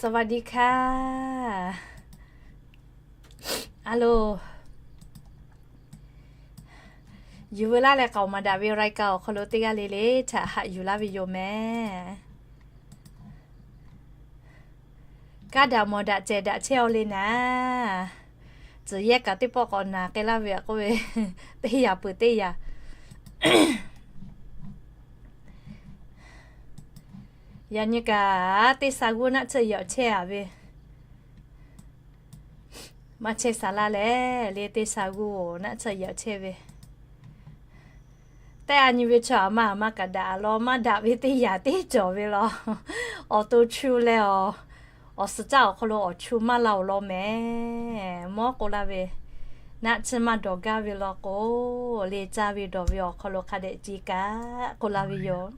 สวัสดีค่ะ Alo, yuˬ veu laˇ leh k'aoˍ maˍ daꞈ ve รายการ awˬ hk'aw lo teˇ g'aˇ le le htaꞈ haꞈ yuˬ laˇ ve yoˬ mehˍ. Kaˇ daꞈ mawˬ daꞈ cehˬ daꞈ chehˇ-aw le naˍ. Tcuhˬ yehˇ kaꞈ teˇ pawˆ k'awꞈ naˍ k'ai laˇ ve k'oˆ ve, teˇ yanˇ peuˬ teˇ yanˇ. Yaꞈ nyi kaꞈ teˇ sha g'uˇ naˆ tsuhˇ yaꞈ chehˇ-a ve, maˇ chehˇ sha laˇ leh le, teˇ sha g'uˇ naˆ tsuhˇ yaꞈ chehˇ ve, teˇ a nyi ve chaw aˬ ma aˬ ma kaꞈ daꞈ law, maˇ daꞈ ve teˇ yanˇ teˇ cawˬ ve law. Awˬ to chu leh awˬ, awˬ suhˍ caˇ awˬ hk'aw lo awˬ chu maˇ la-oˬ law mehˍ. Mawˇ k'oˆ laˇ ve, naˆ tsuhˇ maˇ dawˬ gaˇ ve law k'o, le caˇ ve dawˬ ve awˬ hk'aw lo hk'a dehꞈ ci kaꞈ k'oˆ laˇ ve yoˬ.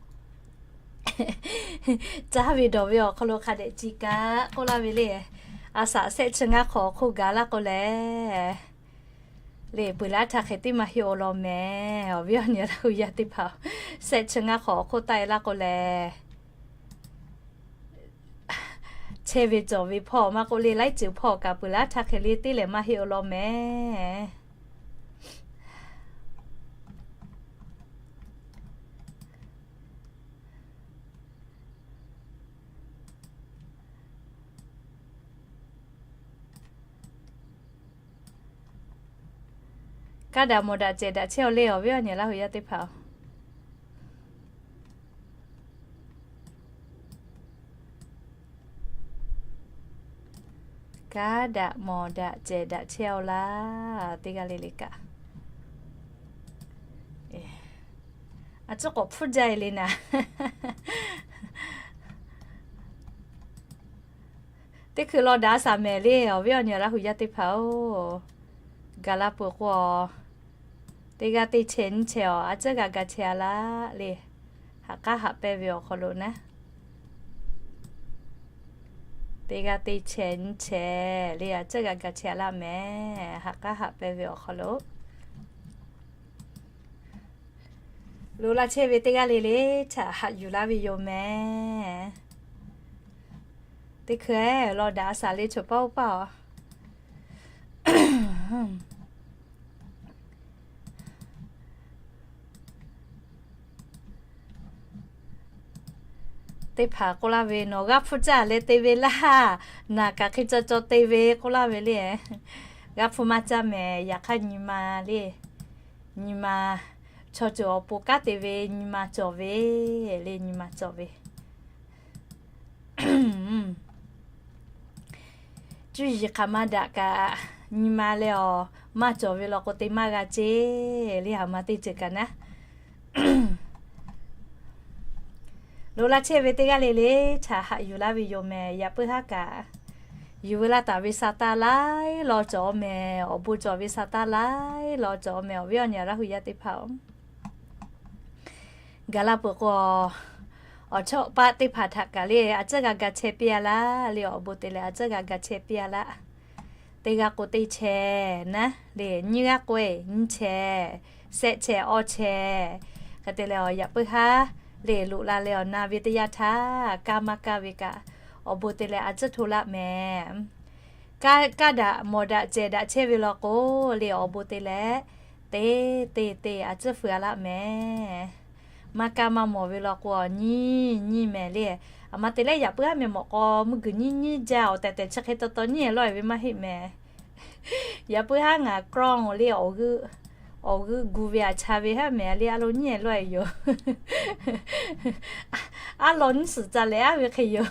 Caˇ ve dawˬ ve awˬ hk'aw lo hk'a dehꞈ ci kaꞈ k'oˆ laˇ ve le. A shaꞈ shehˆ chi ngaˇ hk'awꞈ awˬ hk'oˆ gaˬ laˇ k'o lehˬ, le peuˬ laˇ htaˇ hk'e teˇ maˇ heˆ-oˬ law mehˍ. Awˬ viˉ awˬ nyi laˇ hui yaˇ teˇ hpaˍ, shehˆ chi ngaˇ hk'awꞈ awˬ hk'oˆ taˆ-e laˇ k'o lehˬ, chehˇ ve cawˬ ve hpawˇ maˇ k'oˆ le, laiˉ ceuˬ hpawˇ kaꞈ peuˬ laˇ htaˇ hk'e le teˇ lehˬ maˇ heˆ-oˬ law mehˍ. Kaˇ daꞈ mawˬ daꞈ cehˬ daꞈ chehˇ-aw le, awˬ viˉ awˬ nyi laˇ hui yaˇ teˇ hpaˍ-oˬ. Kaˇ daꞈ mawˬ daꞈ cehˬ daꞈ chehˇ-aw laˇ, teˇ g'aˇ le le kaꞈ. A ciˉ k'awꞈ hpfuhˇ jaˇ-e le naˍ. Teˇ hkui law daꞈ a shaˍ mehˍ le, awˬ viˉ awˬ nyi laˇ hui yaˇ teˇ hpaˍ-oˬ. Gaˬ la peuˬ k'o, teˇ g'aˇ teˇ chehˇ nyiˇ chehˇ-aw, a ciˉ g'a ga chehˇ-a laˇ le. Haꞈ k'aˉ haꞈ pehnˇ ve awˬ hk'aw lo naˉ, teˇ g'aˇ teˇ chehˇ nyiˇ chehˇ le, a ciˉ g'a ga chehˇ-a laˇ mehˍ. Haꞈ k'aˉ haꞈ pehnˇ ve awˬ hk'aw lo, loꞈ la chehˇ ve teˇ g'aˇ le le htaꞈ haꞈ yuˬ laˇ ve yoˬ mehˍ. Teˇ hkui law daꞈ a shaˍ le, chaw paˇ oˇ paˇ-aw. Teˇ hpaˍ k'oˆ laˇ ve, nawˬ g'aˇ hpfuhˇ caˇ leh te ve laˇ, naˬ kaꞈ hk'e caw caw te ve k'oˆ laˇ ve le. G'aˇ hpfuhˇ maˇ caˇ mehˍ, yaꞈ hk'aˇ nyi ma le, nyi ma, chaw ceuˬ awˬ pon kanˉ te ve nyi ma cawˬ ve le, nyi ma cawˬ ve. Cuˇ yiˍ hk'aˬ ma daꞈ kaꞈ, nyi ma leh awˬ maˇ cawˬ ve law k'o, te maˇ g'a ceˇ le, aˬ ma teˇ ceuˬ kaꞈ naˉ. Loꞈ la chehˇ ve teˇ g'aˇ le le htaꞈ haꞈ yuˬ laˇ ve yoˬ mehˍ. Yaꞈ puiˉ haˉ kaꞈ, yuˬ veu laˇ taˍ ve sa taˇ laiˉ law cawˬ-aw mehˍ. Awˬ bon cawˬ ve sa taˇ laiˉ law cawˬ-aw mehˍ, awˬ viˉ awˬ nyi laˇ hui yaˇ teˇ hpaˍ-oˬ. Gaˬ la peuˬ k'o, awˬ chawˇ paˆ teˇ hpaˍ htaꞈ kaꞈ le, a ciˉ g'a ga chehˇ piˇ-a laˇ le, awˬ bon te leh a ciˉ g'a ga chehˇ piˇ-a laˇ. Teˇ g'aˇ k'o teˇ chehˇ naˉ le, nyiˇ g'aˇ k'o-e nyiˇ chehˇ, shehˆ chehˇ awˇ chehˇ. Hk'e te leh awˬ yaꞈ puiˉ haˉ le loꞈ la leh awˬ na ve teˇ yanˇ htaˇ, kaˇ maˇ kaˇ ve kaꞈ, awˬ bon te leh a ciˉ hto laˇ mehˍ. Kaˇ daꞈ mawˬ daꞈ cehˬ daꞈ chehˇ ve law k'o le, awˬ bon te leh te te te a ciˉ feu-a laˇ mehˍ. Maˇ kaˇ maˇ mawˬ ve law k'o, nyiˇ nyiˇ mehˍ le. Aˬ ma te leh yaꞈ puiˉ haˉ mehˍ mawꞈ k'aw mvuhˇ guiˬ nyiˇ nyiˇ jaˇ, awˬ tehˬ tehˬ chi hk'e taw taw nyiˇ-e lawˇ-e ve maˇ heˆ mehˍ. Yaꞈ puiˉ haˉ ngaˬ กล้อง le, awˬ g'euˆ, awˬ g'euˆ gu ve aˬ cha ve haˉ mehˍ le, a lo nyiˇ-e lawˇ-e yoˬ. Aˉ law nyiˇ suhˍ ca leh aˉ ve hk'e yoˬ.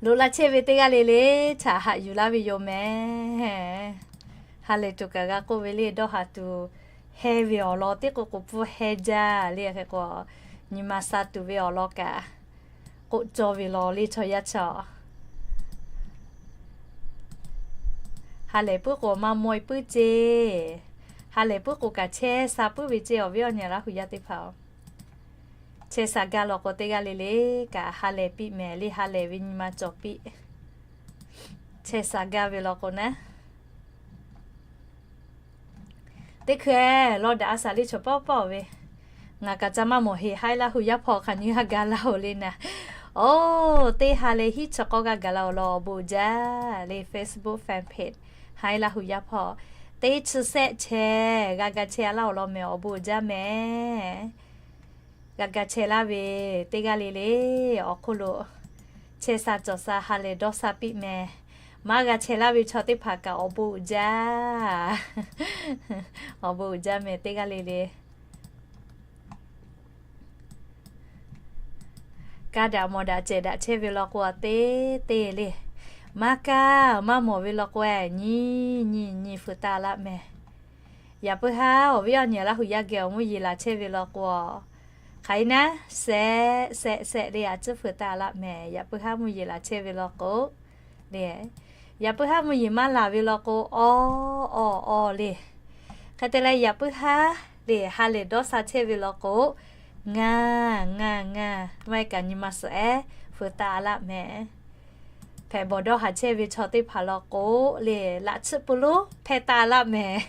Loꞈ la chehˇ ve teˇ g'aˇ le le htaꞈ haꞈ yuˬ laˇ ve yoˬ mehˍ. Ha lehˬ tuˬ kaꞈ g'a k'oˆ ve le, dawˇ haˍ tuˬ heh ve awˬ lawn teˇ k'o k'oˍ pfuhˇ heh jaˇ le. Hk'e k'o, nyi ma sha tuˬ ve awˬ lawn kaꞈ k'oˆ cawˇ ve law le chaw yaˇ chaw. Ha lehˬ puiˉ k'o maˇ mawˇ-e puiˉ ceˇ. Ha lehˬ puiˉ k'o kaꞈ chehˇ sha puiˉ ve ceˇ, awˬ viˉ awˬ nyi laˇ hui yaˇ teˇ hpaˍ-oˬ. Chehˇ sha gaˇ law k'o teˇ g'aˇ le le kaꞈ ha lehˬ piˇ mehˍ le, ha lehˬ ve nyi ma cawˬ piˇ. Chehˇ sha gaˇ ve law k'o naˉ, teˇ hkui law daꞈ a shaˍ le chaw pawˆ pawˆ ve, Ngaˬ kaꞈ ca maˇ mawˬ heˍ, Haiˉ Laˇ hu yaˇ hpawˇ hk'aˬ nyi g'a gaˬ la-oˬ le naˍ. Oˬ, teˇ ha leh hiˉ chi k'awˇ g'a gaˬ la-oˬ law awˬ bon uiˍ jaˇ le, Facebook fan page Haiˉ Laˇ hu yaˇ hpawˇ. Teˇ chi sehˆ chehˇ g'a ga chehˇ laˇ-oˬ law mehˍ, awˬ bon uiˍ jaˇ mehˍ. G'a ga chehˇ laˇ ve teˇ g'aˇ le le awˬ hk'oˆ lo chehˇ sha cawˬ sha ha lehˬ dawˇ sha piˇ mehˍ. Maˇ g'a chehˇ laˇ ve chaw teˇ hpaˍ kaꞈ awˬ bon uiˍ jaˇ. Awˬ bon uiˍ jaˇ mehˍ teˇ g'aˇ le le. Kaˇ daꞈ mawˬ daꞈ cehˬ daꞈ chehˇ ve law k'o, teˇ teˇ le. Maˇ kaˇ maˇ mawˬ ve law k'o, nyi nyi nyi feu taˇ laˇ mehˍ. Yaꞈ puiˉ haˉ awˬ viˉ awˬ nyi Laˇ hu yaˇ geh awˬ mvuhˇ yeˬ laˬ chehˇ ve law k'o, hk'aˬ hk'e naˉ, sehˆ sehˆ sehˆ le a ciˉ feu taˇ laˇ mehˍ. Yaꞈ puiˉ haˉ mvuhˇ yeˬ laˬ chehˇ ve law k'o, le, yaꞈ puiˉ haˉ mvuhˇ yeˬ maˇ laˬ ve law k'o, awˬ awˬ awˬ le. Hk'e te leh yaꞈ puiˉ haˉ le ha lehˬ dawˇ sha chehˇ ve law k'o, ngaˬ ngaˬ ngaˬ maˇ heˆ kaꞈ nyi ma suhˍ ehˉ feu taˇ laˇ mehˍ. Hpehꞈ bawˬ dawˇ haˍ chehˇ ve chaw teˇ hpaˍ law k'o, le laꞈ chiˆ pui lonˉ hpehˇ taˇ laˇ mehˍ.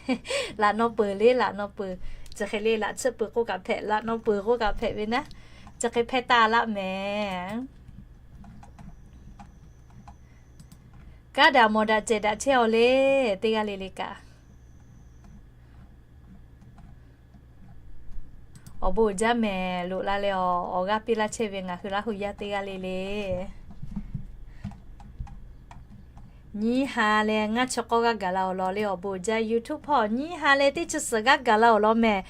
Laꞈ naw peuˬ le laꞈ naw peuˬ. Chi hk'e le laꞈ chiˆ pui k'oˆ kaꞈ hpehꞈ, laꞈ naw peuˬ k'oˆ kaꞈ hpehꞈ ve naˉ, chi hk'e hpehˇ taˇ laˇ mehˍ. Kaˇ daꞈ mawˬ daꞈ cehˬ daꞈ chehˇ-oˬ le, teˇ g'aˇ le le kaꞈ. Awˬ bon uiˍ jaˇ mehˍ, loꞈ la leh awˬ g'aˇ piˇ laˇ chehˇ ve ngaˬ hui Laˇ hu yaˇ teˇ g'aˇ le le. Nyiˇ ha leh ngaˇ chi k'awˇ g'a gaˬ la-oˬ law le, awˬ bon uiˍ jaˇ. YouTube hpawˇ nyiˇ ha leh teˇ chi suhˍ g'a gaˬ la-oˬ law mehˍ.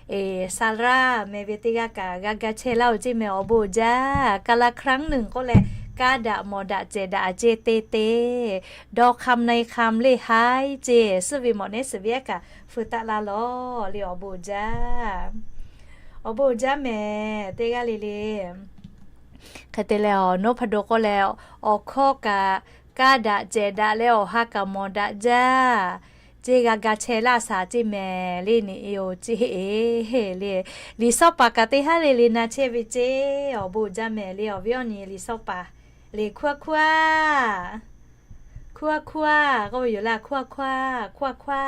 Eˬ, Sarah meh ve teˇ g'aˇ kaꞈ g'a ga chehˇ laˇ-oˬ ceˇ mehˍ, awˬ bon uiˍ jaˇ. Kaˇ laˇ hk'aˉ nunˍ k'oˆ leh, kaˇ daꞈ mawˬ daꞈ cehˬ daꞈ a ceˇ te te, dawˇ hk'aˇ na-e hk'aˇ le haiˉ ceˇ, suhˉ ve mawꞈ nehˉ suhˍ ve ehˉ kaꞈ feu taˆ laˇ law le, awˬ bon uiˍ jaˇ. Awˬ bon uiˍ jaˇ mehˍ teˇ g'aˇ le le. Hk'e te leh, awˬ naˉ hpaˍ do k'oˆ leh, awˬ hkawˇ kaꞈ kaˇ daꞈ cehˬ daꞈ leh awˬ ha kaꞈ mawˬ daꞈ jaˇ ceˇ, g'a ga chehˇ laˇ shaˍ ceˇ mehˍ le, neꞈ e-oˬ ceˇ le. Liꞈ shawˉ paˍ kaꞈ teˇ haˉ le le na chehˇ ve ceˇ, awˬ bon uiˍ jaˇ mehˍ le, awˬ viˉ awˬ nyi liꞈ shawˉ paˍ le, hkuˇ a hkuˇ a, hkuˇ a hkuˇ a k'oˆ ve yoˬ laˇ, hkuˇ a hkuˇ a, hkuˇ a hkuˇ a.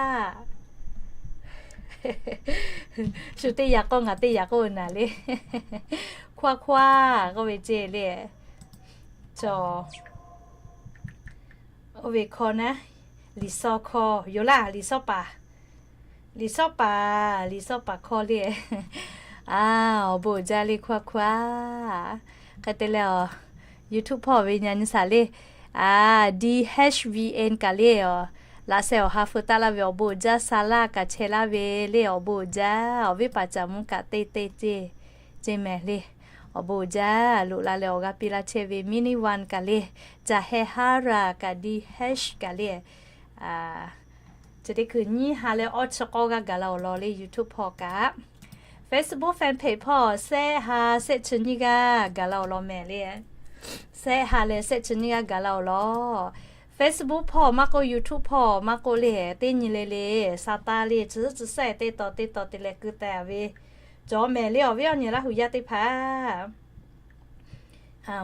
Shu teˇ yaꞈ k'oˆ ngaˬ teˇ yaꞈ k'oˆ ve naˍ le. Hkuˇ a hkuˇ a k'oˆ ve ceˇ le. Chaw, oˇ ve hkawˇ naˉ, liꞈ shawˉ hkawˇ yoˬ laˇ, liꞈ shawˉ paˍ, liꞈ shawˉ paˍ, liꞈ shawˉ paˍ hkawˇ le. A, awˬ bon uiˍ jaˇ le, hkuˇ a hkuˇ a. Hk'e te leh, awˬ YouTube hpawˇ ve nyi nyi shaˍ le. A, D H V N kaꞈ le, awˬ laꞈ sheh awˬ ha feu taˆ laˇ ve awˬ bon uiˍ jaˇ, sha laˇ kaꞈ chehˇ laˇ ve le, awˬ bon uiˍ jaˇ. Awˬ viˉ paˍ caˍ mvuh kaꞈ teˇ teˇ ceˇ, ceˇ mehˍ le. Awˬ bon uiˍ jaˇ, loꞈ la leh awˬ g'aˇ piˇ laˇ chehˇ ve Mini One kaꞈ le, caˬ heh haˉ raˬ kaꞈ D H kaꞈ le. Chi teˇ hkui nyiˇ ha leh awˇ chi k'awˇ g'aˇ gaˬ la-oˬ law le, YouTube hpawˇ kaꞈ. Facebook fan page hpawˇ shehˆ ha shehˆ chi nyiˇ g'aˇ gaˬ la-oˬ law mehˍ le. Shehˆ ha leh shehˆ chi nyiˇ g'aˇ gaˬ la-oˬ law. Facebook hpawˇ maˇ k'oˆ, YouTube hpawˇ maˇ k'oˆ le, teˇ nyi le le, sha taˇ le, chi zuhˉ chi sehˉ teˇ taw teˇ taw te leh keu teh ve cawˬ mehˍ le, awˬ viˉ awˬ nyi Laˇ hu yaˇ teˇ hpaˍ.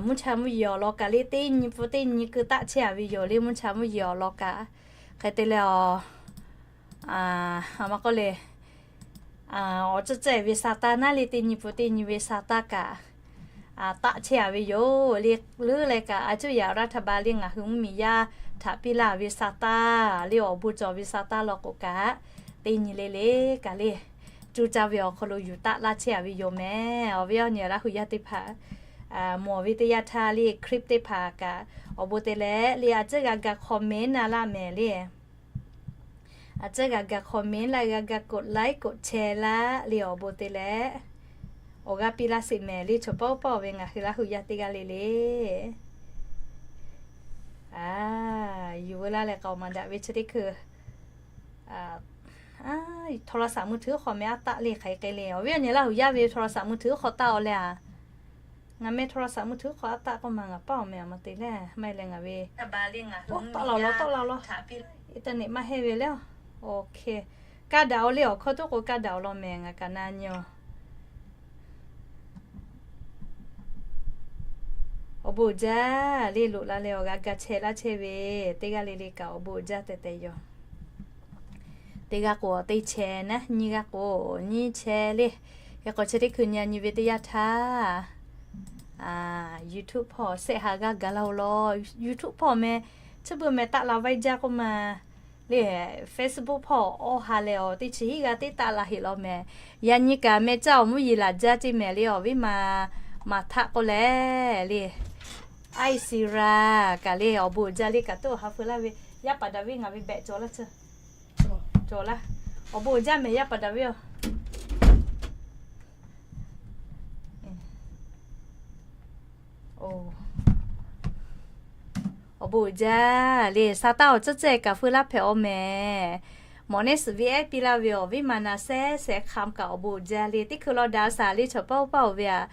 Mvuhˇ cha mvuhˇ yeˬ awˬ lawn kaꞈ le, teˇ nyi pun teˇ nyi keu taˆ chehˇ a ve yoˬ le, mvuhˇ cha mvuhˇ yeˬ awˬ lawn kaꞈ. Hk'e te leh, a, maˇ k'oˆ le, awˬ ceuˬ ceuˬ ve sha taˇ naˉ le, teˇ nyi pun teˇ nyi ve sha taˇ kaꞈ taˆ chehˇ a ve yoˬ le. Leuˉ leh kaꞈ a cuˇ yaꞈ รัฐบาล le ngaˬ hui mvuhˇmiˬ yaˇ htaꞈ piˇ laˇ ve sha taˇ le, awˬ bon cawˬ ve sha taˇ law k'o kaꞈ, teˇ nyi le le kaꞈ le, cuˇ caˇ ve awˬ hk'aw lo yuˬ taˆ laˇ chehˇ a ve yoˬ mehˍ. Awˬ viˉ awˬ nyi Laˇ hu yaˇ teˇ hpaˍ, mawˬ ve teˇ yanˇ htaˇ le clip teˇ hpaˍ kaꞈ awˬ bon te leh le, a ciˉ g'a ga comment na laˇ mehˍ le. A ciˉ g'a ga comment laˇ, g'a ga กดไลค์ กดแชร์ laˇ le, awˬ bon te leh awˬ g'aˇ piˇ laˇ sheˍ mehˍ le, chaw pawˆ pawˆ ve ngaˬ hui Laˇ hu yaˇ teˇ g'aˇ le le. A, yuˬ veu laˇ leh k'aoˍ maˍ daꞈ ve chi teˇ hkui โทรศัพท์มือถือ hk'aw meh aˉ taˆ le hk'aˬ hk'e le, awˬ viˉ awˬ nyi Laˇ hu yaˇ ve โทรศัพท์มือถือ hk'aw taˆ-oˬ le a. Ngaˬ meh โทรศัพท์มือถือ hk'aw aˉ taˆ k'oˆ ma ngaˬ paˇ awˬ meh a ma te le, maˇ heˆ leh ngaˬ ve tawˆ la law, tawˆ la law, internet maˇ heˆ ve le. Kaˇ daꞈ-oˬ le, awˬ hkawˇ tuˉ k'o kaˇ daꞈ-oˬ law mehˍ, ngaˬ kaꞈ na nyi-oˬ. Awˬ bon jaˇ le, loꞈ la leh awˬ g'a ga chehˇ laˇ chehˇ ve teˇ g'aˇ le le kaꞈ awˬ bon jaˇ tehꞈ tehꞈ yoˬ. Teˇ g'aˇ k'o teˇ chehˇ naˉ, nyiˇ g'aˇ k'o nyiˇ chehˇ le. Hk'e k'o chi teˇ hkui nyi nyi ve teˇ yanˇ htaˇ, YouTube hpawˇ shehˆ ha g'aˇ gaˬ la-o law. YouTube hpawˇ meh, chi beuꞈ meh taˆ la vaiˇ jaˇ k'oˆ ma le. Facebook hpawˇ awˇ ha leh awˬ teˇ chi hiˉ g'aˇ teˇ taˆ la heꞈ law meh. Yaꞈ nyi kaꞈ meh caˇ awˬ mvuhˇ yeˬ laˬ jaˇ ceˇ meh le. Awˬ viˉ ma, ma htaˆ k'oˆ leh le, Aiˉ si ra kaꞈ le awˬ bon uiˍ jaˇ le kaꞈ tuˉ awˬ ha feu laˇ ve. Yaˇ paˍ daꞈ ve ngaˬ ve behꞈ cawˬ laˇ cawˬ laˇ. Awˬ bon uiˍ jaˇ meh yaˇ paˍ daꞈ ve-oˬ. Awˬ bon uiˍ jaˇ le. Sa taˇ awˬ ceuˬ ceuˬ kaꞈ feu laˇ hpehꞈ awˬ meh. Mawꞈ nehˉ suhˍ ve ehˉ piˇ laˇ ve awˬ viˉ ma na sehˉ sehˉ hk'aˆ kaꞈ awˬ bon uiˍ jaˇ le. Teˇ hkui law daꞈ a saˍ le chaw paˇ oˇ paˇ oˬ ve aꞈ,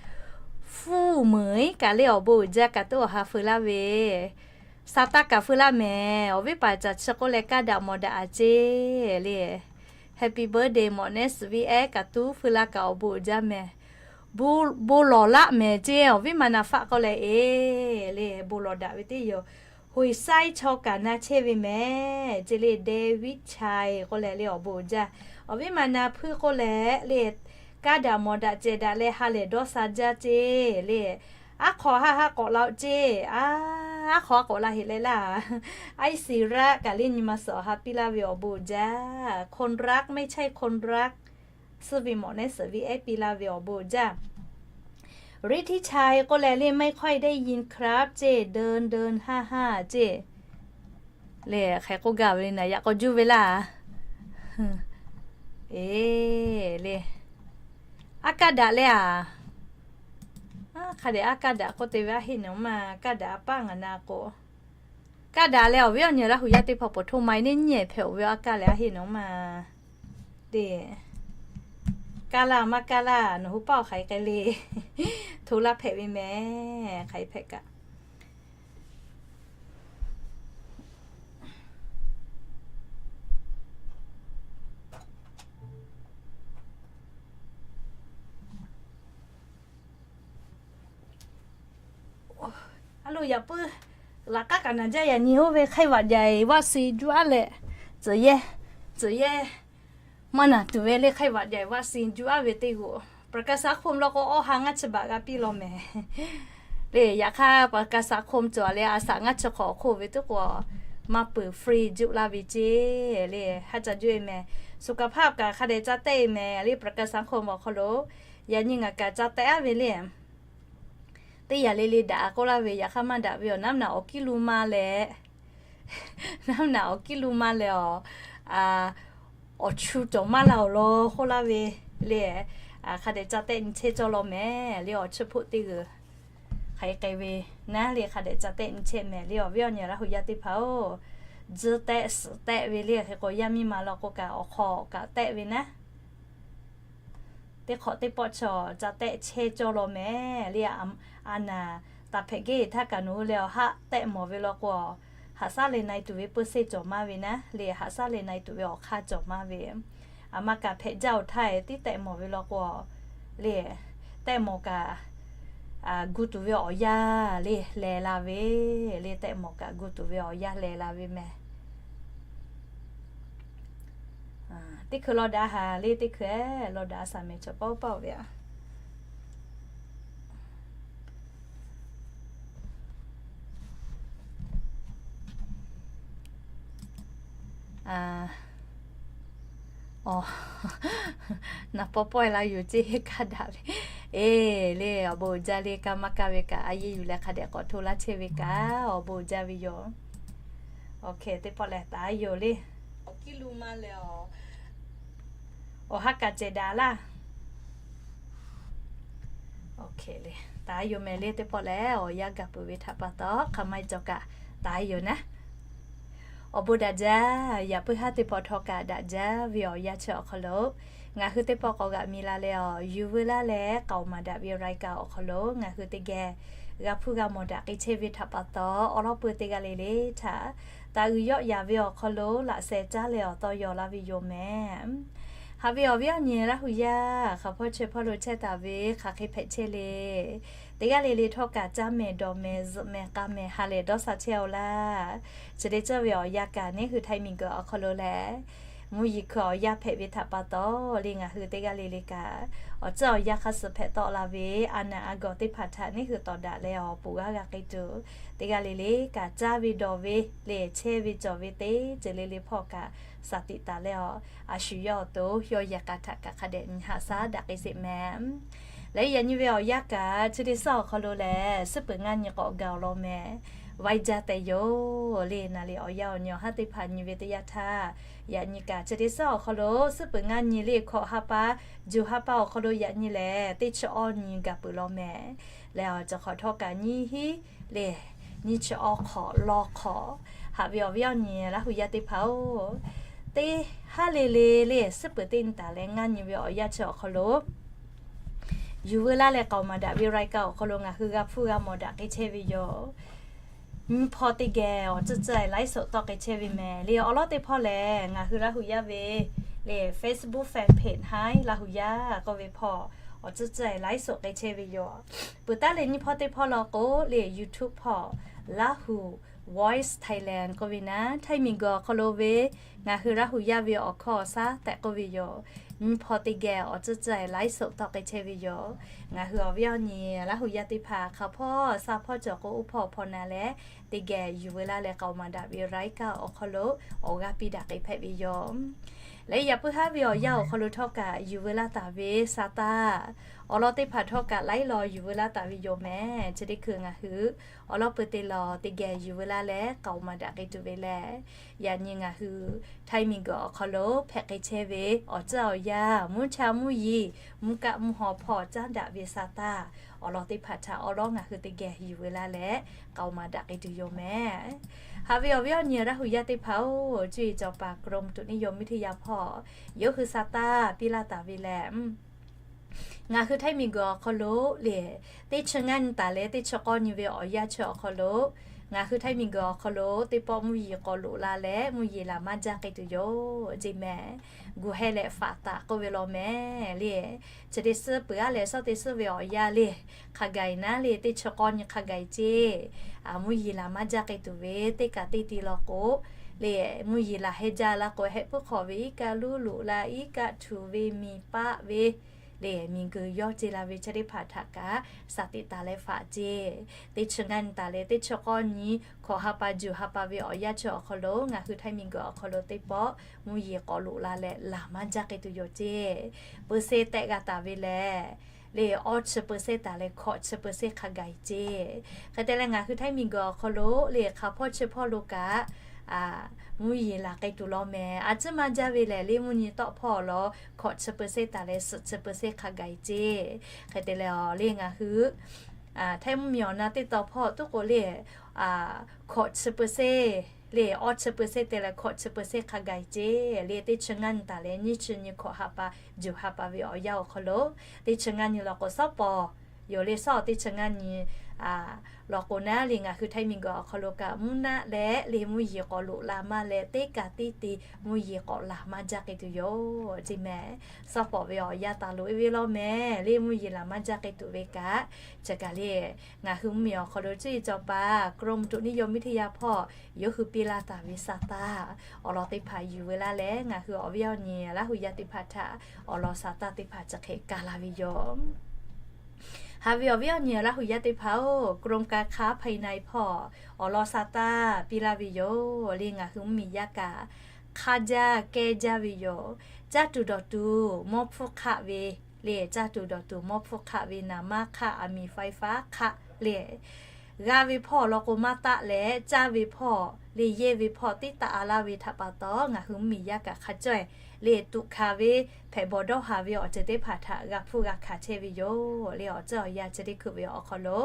fuˇ meuˍ kaꞈ le awˬ bon uiˍ jaˇ kaꞈ tuˉ awˬ ha feu laˇ ve. Sa taˇ kaꞈ feu laˇ meh. Awˬ viˉ paˍ caˬ chi k'oˆ leh kaˇ daꞈ mawˬ daꞈ a ceˇ le. Happy birthday mawꞈ nehˉ suhˍ ve ehˉ kaꞈ tuˉ feu laˇ kaꞈ awˬ bon uiˍ jaˇ meh. Bon lawˬ laˆ meh ceˇ. Awˬ viˉ ma na faˆ k'oˆ leh e le bon lawˬ daꞈ ve teˇ yoˬ. Hoꞈ saiˉ chaw kaꞈ na chehˇ ve meh ceˇ le. David Chai k'oˆ leh le awˬ bon uiˍ jaˇ. Awˬ viˉ ma na hpuiˇ k'oˆ leh le, kaˇ daꞈ mawˬ daꞈ cehˬ daꞈ leh ha lehˬ dawˇ sha jaˇ ceˇ le. Aˉ hk'aw haˆ haˆ k'awꞈ la-o ceˇ. Aˉ hk'aw haˆ k'awꞈ la heꞈ leh laˇ. Aiˉ si raˆ kaꞈ le nyi ma suhˍ awˬ ha piˇ laˇ ve awˬ bon uiˍ jaˇ. คนรัก ไม่ใช่คนรัก suhˍ ve mawꞈ nehˉ suhˍ ve ehˉ piˇ laˇ ve awˬ bon uiˍ jaˇ. ฤทธิชัย k'oˆ leh le ไม่ค่อยได้ยินครับ ceˇ เดินเดินห้าห้า ceˇ. Le hk'e k'oˆ gaˇ ve le naˍ yaꞈ k'aw juˇ ve laˇ. E le, aˉ kaˇ daꞈ le a. Hk'a dehꞈ aˉ kaˇ daꞈ k'oˆ te ve aˉ heˆ naˍ ma kaˇ daꞈ a paˇ ngaˬ na k'o. Kaˇ daꞈ leh awˬ viˉ awˬ nyi Laˇ hu yaˇ teˇ hpaˍ pawˬ hto ma e neˇ nyi hpehꞈ-oˬ ve aˉ kaˇ leh aˉ heˆ naˍ ma. Te kaˇ laˇ maˇ kaˇ laˇ nawˬ hui paˇ awˬ hk'aˬ hk'e le. Hto laˇ hpehꞈ ve meh hk'aˬ hk'e hpehꞈ kaꞈ. A lo yaꞈ puiˉ laꞈ k'aˉ kaꞈ naˍ jaˇ yaꞈ nyi oˇ ve ไข้หวัดใหญ่ vaccine juˇ aˉ leh, tcuhˍ yehˇ, tcuhˍ yehˇ maˇ naˬ tuˬ ve le ไข้หวัดใหญ่ vaccine juˇ aˉ ve teˇ g'uˬ. ประกันสังคม law k'o awˇ ha ngaˇ chi baꞈ g'a piˇ law meh. Le yaꞈ hk'aˇ ประกันสังคม cawˬ leh a saꞈ ngaˇ chi hk'awꞈ hk'oˆ ve tuˉ k'o, maˇ peuˬ free juˇ laˇ ve ceˇ le. Haˉ ca juˇ e meh. สุขภาพ kaꞈ hk'a dehꞈ ca tehˆ e meh le ประกันสังคม awˬ hk'aw lo. Yaꞈ nyi ngaˬ kaꞈ ca tehˆ aˉ ve le. Teˇ yanˇ le le daꞈ k'oˆ laˇ ve yaꞈ hk'aˇ maˇ daꞈ ve awˬ naˉ naꞈ awˬ kiˇ lu ma leh, naˉ naꞈ awˬ kiˇ lu ma leh awˬ, awˬ chu cawˬ maˇ la awˬ lawn k'oˆ laˇ ve le. Hk'a dehꞈ ca tehˆ nyi chehˇ cawˇ law meh le awˬ chi hpoˆ teˇ g'uˬ. Hk'aˬ hk'e k'ai ve naˉ le hk'a dehꞈ ca tehˆ nyi chehˇ meh le awˬ viˉ awˬ nyi Laˇ hu yaˇ teˇ hpaˍ-oˬ. Tzuhˇ tehˆ suhˍ tehˆ ve le hk'e k'o yaˇ miˇ ma law k'o kaꞈ awˬ hk'aw kaꞈ tehˆ ve naˉ. Teˇ hk'awꞈ teˇ pawˆ chaw ca tehˆ chehˇ cawˇ law meh le. A naˍ, taˍ hpehꞈ geˇ htaˇ kaꞈ nawˬ hui leh awˬ haˆ tehˆ mawˬ ve law k'o, haꞈ shaˉ leh na e tuˬ ve peu se cawˬ maˇ ve naˉ le. Haꞈ shaˉ leh na e tuˬ ve awˬ hk'aˇ cawˬ maˇ ve. A ma kaꞈ hpehꞈ jaˇ-oˬ htaˇ tiˉ tehˆ mawˬ ve law k'o le, tehˆ mawˬ kaꞈ gu tuˬ ve awˬ yanˇ le leh la ve le. Tehˆ mawˬ kaꞈ gu tuˬ ve awˬ yanˇ leh la ve meh. Teˇ hkui law daꞈ ha le teˇ hkui law daꞈ a saˍ meh chaw paˇ oˇ paˇ oˬ ve a. Naˍ paw pawehˇ la yoˬ ceˇ kaˇ daꞈ ve. E le awˬ bon uiˍ jaˇ le kaˇ maˇ kaˇ ve kaꞈ a yeˇ yuˬ leh hk'a dehꞈ k'awꞈ hto laˇ chehˇ ve kaꞈ awˬ bon uiˍ jaˇ ve yoˬ. Awˬ hk'e teˇ pawˆ lehˬ taˍ yoˬ le. Awˬ kiˇ lu ma leh awˬ, awˬ ha kaꞈ cehˬ daꞈ laˇ. Awˬ hk'e le, taˍ yoˬ meh le teˇ pawˆ lehˬ awˬ yanˇ gaˬ peuˬ ve htaꞈ pa taw hk'a maˇ cawˬ kaꞈ taˍ yoˬ naˉ. Awˬ bon daꞈ jaˇ, yaꞈ puiˉ haˉ teˇ pawˆ htawˇ kaꞈ daꞈ jaˇ ve awˬ yanˇ chi awˬ hk'aw lo ngaˬ hui teˇ pawˆ k'awꞈ g'aꞈ mi la leh awˬ yuˬ veu laˇ leh k'aoˍ maˍ daꞈ ve รายการ awˬ hk'aw lo ngaˬ hui teˇ geh g'a hpuˇ g'a mawˬ daꞈ k'ai chehˇ ve htaꞈ pa taw awˬ lawn peu teˇ g'aˇ le le htaꞈ taˍ uiˍ yawˆ yaˍ ve awˬ hk'aw lo laꞈ sheh caˉ leh awˬ taw yaw la ve yoˬ meh. Haꞈ ve awˬ viˉ awˬ nyi Laˇ hu yaˇ hk'aˬ hpawˇ chehˇ hpawˇ lo chehˇ taˍ ve hk'aˬ hk'e hpehꞈ chehˇ le. Teˇ g'aˇ le le htawˇ kaꞈ caˇ meh dawˬ meh zuhꞈ meh k'a meh ha lehˬ dawˇ sha chehˇ-oˬ laˇ. Chi te cawˇ ve awˬ yanˇ kaꞈ neˇ hui ไทย miˬguiˬ awˬ hk'aw lo lehˬ mvuhˇ yeˬ hkui awˬ yanˇ hpehꞈ ve htaꞈ pa taw le, ngaˬ hui teˇ g'aˇ le le kaꞈ awˬ tcuhˉ awˬ yanˇ hk'aˇ suh hpehꞈ tawˆ la ve a naˬ a gawˬ teˇ hpaˍ htaꞈ neˇ hui tawˍ daꞈ leh awˬ poˬ g'aˇ g'a k'ai tuˬ, teˇ g'aˇ le le kaꞈ caˇ ve dawˬ ve lehˬ chehˇ ve cawˬ ve teˇ ceuˬ le le hpawˇ kaꞈ shaˍ tiꞈ taˍ leh awˬ a shu yawˇ awˬ to yawˇ yehˬ k'a htaꞈ kaꞈ hk'a dehꞈ nyi haꞈ shaˉ daꞈ k'ai sheˍ mehˍ. Leh yaꞈ nyi ve awˬ yanˇ kaꞈ chi teˇ suhˉ awˬ hk'aw lo lehˬ, suhˉ peuˬ ngaˇ nyi k'awꞈ gaˬ awˬ lawn mehˍ. Vaiˇ jaˇ tehꞈ yoˬ le. Naˍ liꞈ awˬ yanˇ awˬ nyi awˬ haˉ teˇ hpaˍ nyi ve teˇ yanˇ htaˇ, yaꞈ nyi kaꞈ chi teˇ suhˉ awˬ hk'aw lo suhˉ peuˬ ngaˇ nyi le hkawꞈ ha pa, juˬ ha pa awˬ hk'aw lo yaꞈ nyi lehˬ, teˇ chi awˇ nyi gaˬ peuˬ lawn mehˍ. Leh awˬ cawˬ hk'awꞈ htawˇ kaꞈ nyiˇ hinˉ le nyiˇ chi awˇ hk'awꞈ law hk'awꞈ. Haꞈ ve awˬ viˉ awˬ nyi Laˇ hu yaˇ teˇ hpaˍ-oˬ, teˇ haˉ le le le suhˉ peuˬ teˇ nyi taˍ leh ngaˇ nyi ve awˬ yanˇ chi awˬ hk'aw lo yuˬ veu laˇ leh k'aoˍ maˍ daꞈ ve รายการ awˬ hk'aw lo ngaˬ hui g'a hpuˇ g'a mawˬ daꞈ k'ai chehˇ ve yoˬ. Nyiˇ hpawˇ teˇ geh awˬ tcuhˉ tcuhˉ laiˉ soꞈ tawˆ k'ai chehˇ ve mehˍ le. Awˬ lawˉ teˇ hpawˇ lehˬ, ngaˬ hui Laˇ hu yaˇ ve le Facebook fan page haˉ Laˇ hu yaˇ k'oˆ ve hpawˇ awˬ tcuhˉ tcuhˉ laiˉ soꞈ k'ai chehˇ ve yoˬ. Peuˬ taˉ leh nyiˇ hpawˇ teˇ hpawˇ law k'o le YouTube hpawˇ Laˇ hu Voice Thailand k'oˆ ve naˉ, Htaiˇ miˬguiˬ awˬ hk'aw lo ve ngaˬ hui Laˇ hu yaˇ ve awˬ hkawˇ awˬ shaˉ tehꞈ k'oˆ ve yoˬ. Nyiˇ hpawˇ teˇ geh awˬ tcuhˉ tcuhˉ laiˉ soꞈ tawˆ k'ai chehˇ ve yoˬ. Ngaˬ hui awˬ viˉ awˬ nyi Laˇ hu yaˇ teˇ hpaˍ hk'a hpawˇ sha hpawˇ cawˬ k'o, oˇ hpawˇ hpawˇ na leh teˇ geh yuˬ veu laˇ leh k'aoˍ maˍ daꞈ ve รายการ awˬ hk'aw lo awˬ g'aˇ piˇ daꞈ k'ai hpehꞈ ve yoˬ. Leh yaꞈ puiˉ haˉ ve awˬ yanˇ awˬ hk'aw lo htawˇ kaꞈ yuˬ veu laˇ taˍ ve sa taˇ awˬ lawn teˇ hpaˍ htawˇ kaꞈ laiˉ law yuˬ veu laˇ taˍ ve yoˬ mehˍ. Chi teˇ hkui ngaˬ hui awˬ lawn peuˬ te lawˬ teˇ geh yuˬ veu laˇ leh k'aoˍ maˍ daꞈ k'ai tuˬ ve lehˬ, yaꞈ nyi ngaˬ hui Htaiˇ miˬguiˬ awˬ hk'aw lo hpehꞈ k'ai chehˇ ve awˬ tcuhˉ awˬ yanˇ mvuhˇ cha mvuhˇ yeˬ mvuhˇ kaˆ mvuhˇ haw hpawˇ caˉ daꞈ ve sa taˇ awˬ lawn teˇ hpaˍ htaꞈ awˬ lawn ngaˬ hui teˇ geh yuˬ veu laˇ leh k'aoˍ maˍ daꞈ k'ai tuˬ yoˬ mehˍ. Haꞈ ve awˬ viˉ awˬ nyi Laˇ hu yaˇ teˇ hpaˍ-oˬ, cuˇ yiˍ cawˬ paˍ กรมอุตุนิยมวิทยา hpawˇ yawˇ hui sa taˇ piˇ laˇ taˍ ve lehˬ, ngaˬ hui Htaiˇ miˬguiˬ awˬ hk'aw lo le teˇ chi ngaˇ nyi taˍ leh teˇ chi k'awˇ nyi ve awˬ yanˇ chi awˬ hk'aw lo ngaˬ hui Htaiˇ miˬguiˬ awˬ hk'aw lo teˇ pawˆ mvuhˇ yeˬ k'awꞈ loꞈ la leh mvuhˇ yeˬ laˬ maˇ jaˇ k'ai tuˬ yoˬ. Jeˬ mehˍ, gu heh leh faꞈ taˍ k'oˆ ve law mehˍ le. Chi teˇ suhˉ peuˬ aˉ leh shawˉ teˇ suhˉ ve awˬ yanˇ le hk'a gaˬ-e naˉ le teˇ chi k'awˇ nyi hk'a gaˬ-e ceˇ. Mvuhˇ yeˬ laˬ maˇ jaˇ k'ai tuˬ ve teˇ kaꞈ teˇ ti law k'o le, mvuhˇ yeˬ laˬ heh jaˇ la k'o hehꞈ puiˉ hk'awꞈ ve iˉ kaˆ luˉ loꞈ la, iˉ kaˆ htuꞈ ve miˬ paˆ ve le miˬguiˬ yawˇ ce la ve chi teˇ hpaˍ htaꞈ kaꞈ shaˍ tiꞈ taˍ leh faꞈ ceˇ. Teˇ chi ngaˇ nyi taˍ leh teˇ chi k'awˇ nyi hkawꞈ ha pa juˬ ha pa ve awˬ yanˇ chi awˬ hk'aw lo ngaˬ hui Htaiˇ miˬguiˬ awˬ hk'aw lo teˇ pawˆ mvuhˇ yeˬ k'awꞈ loꞈ la leh laˬ maˇ jaˇ k'ai tuˬ yoˬ ceˇ. Peuˬ se tehꞈ g'a taˍ ve lehˬ, le awˇ chi peuˬ se taˍ leh hkawꞈ chi peuˬ se hk'a gaˬ-e ceˇ. Hk'e te leh ngaˬ hui Htaiˇ miˬguiˬ awˬ hk'aw lo le hk'a hpawˇ chi hpawˇ lo kaꞈ mvuhˇ yeˬ laˬ k'ai tuˬ law mehˍ. A ciˉ maˇ jaˇ ve lehˬ, le mvuhˇ nyi tawˆ hpawˇ awˬ lawn hkawꞈ chi peuˬ se taˍ leh suhˍ chi peuˬ se hk'a gaˬ-e ceˇ. Hk'e te leh awˬ le ngaˬ hui Htaiˇ mvuhˇ miˬ awˬ na teˇ taw hpawˇ tuˉ k'o le hkawꞈ chi peuˬ se le awˇ chi peuˬ se te leh hkawꞈ chi peuˬ se hk'a gaˬ-e ceˇ. Le teˇ chi ngaˇ nyi taˍ leh nyiˇ chi nyi hkawꞈ ha pa juˬ ha pa ve awˬ yanˇ awˬ hk'aw lo teˇ chi ngaˇ nyi law k'o shawˉ pawˍ yoˬ le. Shawˉ teˇ chi ngaˇ nyi law k'o naˉ le ngaˬ hui Htaiˇ miˬguiˬ awˬ hk'aw lo kaꞈ mvuhˇ naˆ leh le mvuhˇ yeˬ k'awꞈ loꞈ la maˇ leh teˇ kaꞈ teˇ ti mvuhˇ yeˬ k'awꞈ laˬ maˇ jaˇ k'ai tuˬ yoˬ. Jeˬ mehˍ, shawˉ pawˍ ve awˬ yanˇ taˍ loꞈ-e ve law mehˍ. Le mvuhˇ yeˬ laˬ maˇ jaˇ k'ai tuˬ ve kaꞈ chi kaꞈ le ngaˬ hui mvuhˇ miˬ awˬ hk'aw lo cuˇ yiˍ cawˬ paˍ กรมอุตุนิยมวิทยา hpawˇ yawˇ hui piˇ laˇ taˍ ve sa taˇ awˬ lawn teˇ hpaˍ yuˬ veu laˇ leh ngaˬ hui awˬ viˉ awˬ nyi Laˇ hu yaˇ teˇ hpaˍ htaꞈ awˬ lawn sa taˇ teˇ hpaˍ chi hk'e ka la ve yoˬ. Haꞈ ve awˬ viˉ awˬ nyi Laˇ hu yaˇ teˇ hpaˍ-oˬ, กรมการค้าภายใน hpawˇ awˬ lawn sa taˇ piˇ laˇ ve yoˬ. Le ngaˬ hui mvuhˇ miˬ yaˇ kaꞈ hk'aˇ jaˇ kehˇ jaˇ ve yoˬ. Caˇ tuˬ dawˬ tuˬ mawˇ hpfuhˇ hk'aˆ ve le, caˇ tuˬ dawˬ tuˬ mawˇ hpfuhˇ hk'aˆ ve naˍ maˇ hk'aˆ, aˬ miˍ faiˇ faˉ hk'aˆ le g'a ve hpawˇ awˬ lawn k'o maˇ taˆ leh, caˇ ve hpawˇ le yehˇ ve hpawˇ tiˉ taˆ a laˇ ve htaꞈ pa taw, ngaˬ hui mvuhˇ miˬ yaˇ kaꞈ hk'a caweh le tuꞈ hkanˍ ve hpehꞈ bawˬ dawˇ haˍ ve awˬ ceuˬ teˇ hpaˍ htaꞈ g'a hpuˇ g'a hkanˍ chehˇ ve yoˬ. Le awˬ ceuˬ awˬ yanˇ chi teˇ hkui ve awˬ hk'aw lo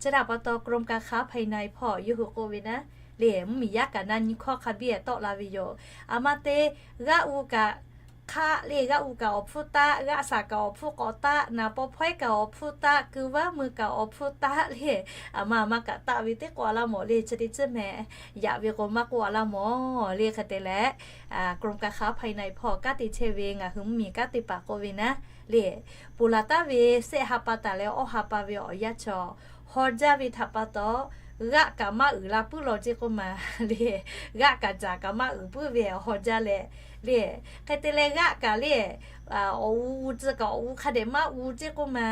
chi htaꞈ pa taw กรมการค้าภายใน hpawˇ yawˇ hui k'oˆ ve naˉ le mvuhˇ miˬ yaˇ kaꞈ na nyi hkawˇ hk'a biˇ tawˆ la ve yoˬ. Aˬ ma te g'aˆ u kaꞈ hk'aˆ le, g'aˆ u kaꞈ awˬ hpfuhˇ taˆ, g'aˆ shaˍ kaꞈ awˬ hpfuhˇ k'awꞈ taˆ, naˍ paw hpawehˇ kaꞈ awˬ hpfuhˇ taˆ, ku vaˉ meuˇ kaꞈ awˬ hpfuhˇ taˆ le, aˬ ma aˬ ma kaꞈ taˆ ve teˇ k'o a laˇ mawˬ le, chi teˇ ceuˬ mehˍ. Yaꞈ ve k'o maˇ k'oˆ a laˇ mawˬ le. Hk'e te leh กรมการค้าภายใน hpawˇ kanˉ te chehˇ ve ngaˬ hui mvuhˇ miˬ kanˉ te paˍ k'oˆ ve naˉ le, ponˬ laˬ taˍ ve shehˆ ha pa taˍ leh awˇ ha pa ve awˬ yanˇ chaw haw jaˇ ve htaꞈ pa taw, g'aˆ kaꞈ maˇ uiˍ la puiˉ law ceˇ k'oˆ ma le. G'aˆ kaꞈ caˍ kaꞈ maˇ uiˍ puiˉ ve haw jaˇ leh le. Hk'e te leh g'aˆ kaꞈ le, awˬ u tcuh kaꞈ awˬ u hk'a dehꞈ maˇ u ceˇ k'oˆ ma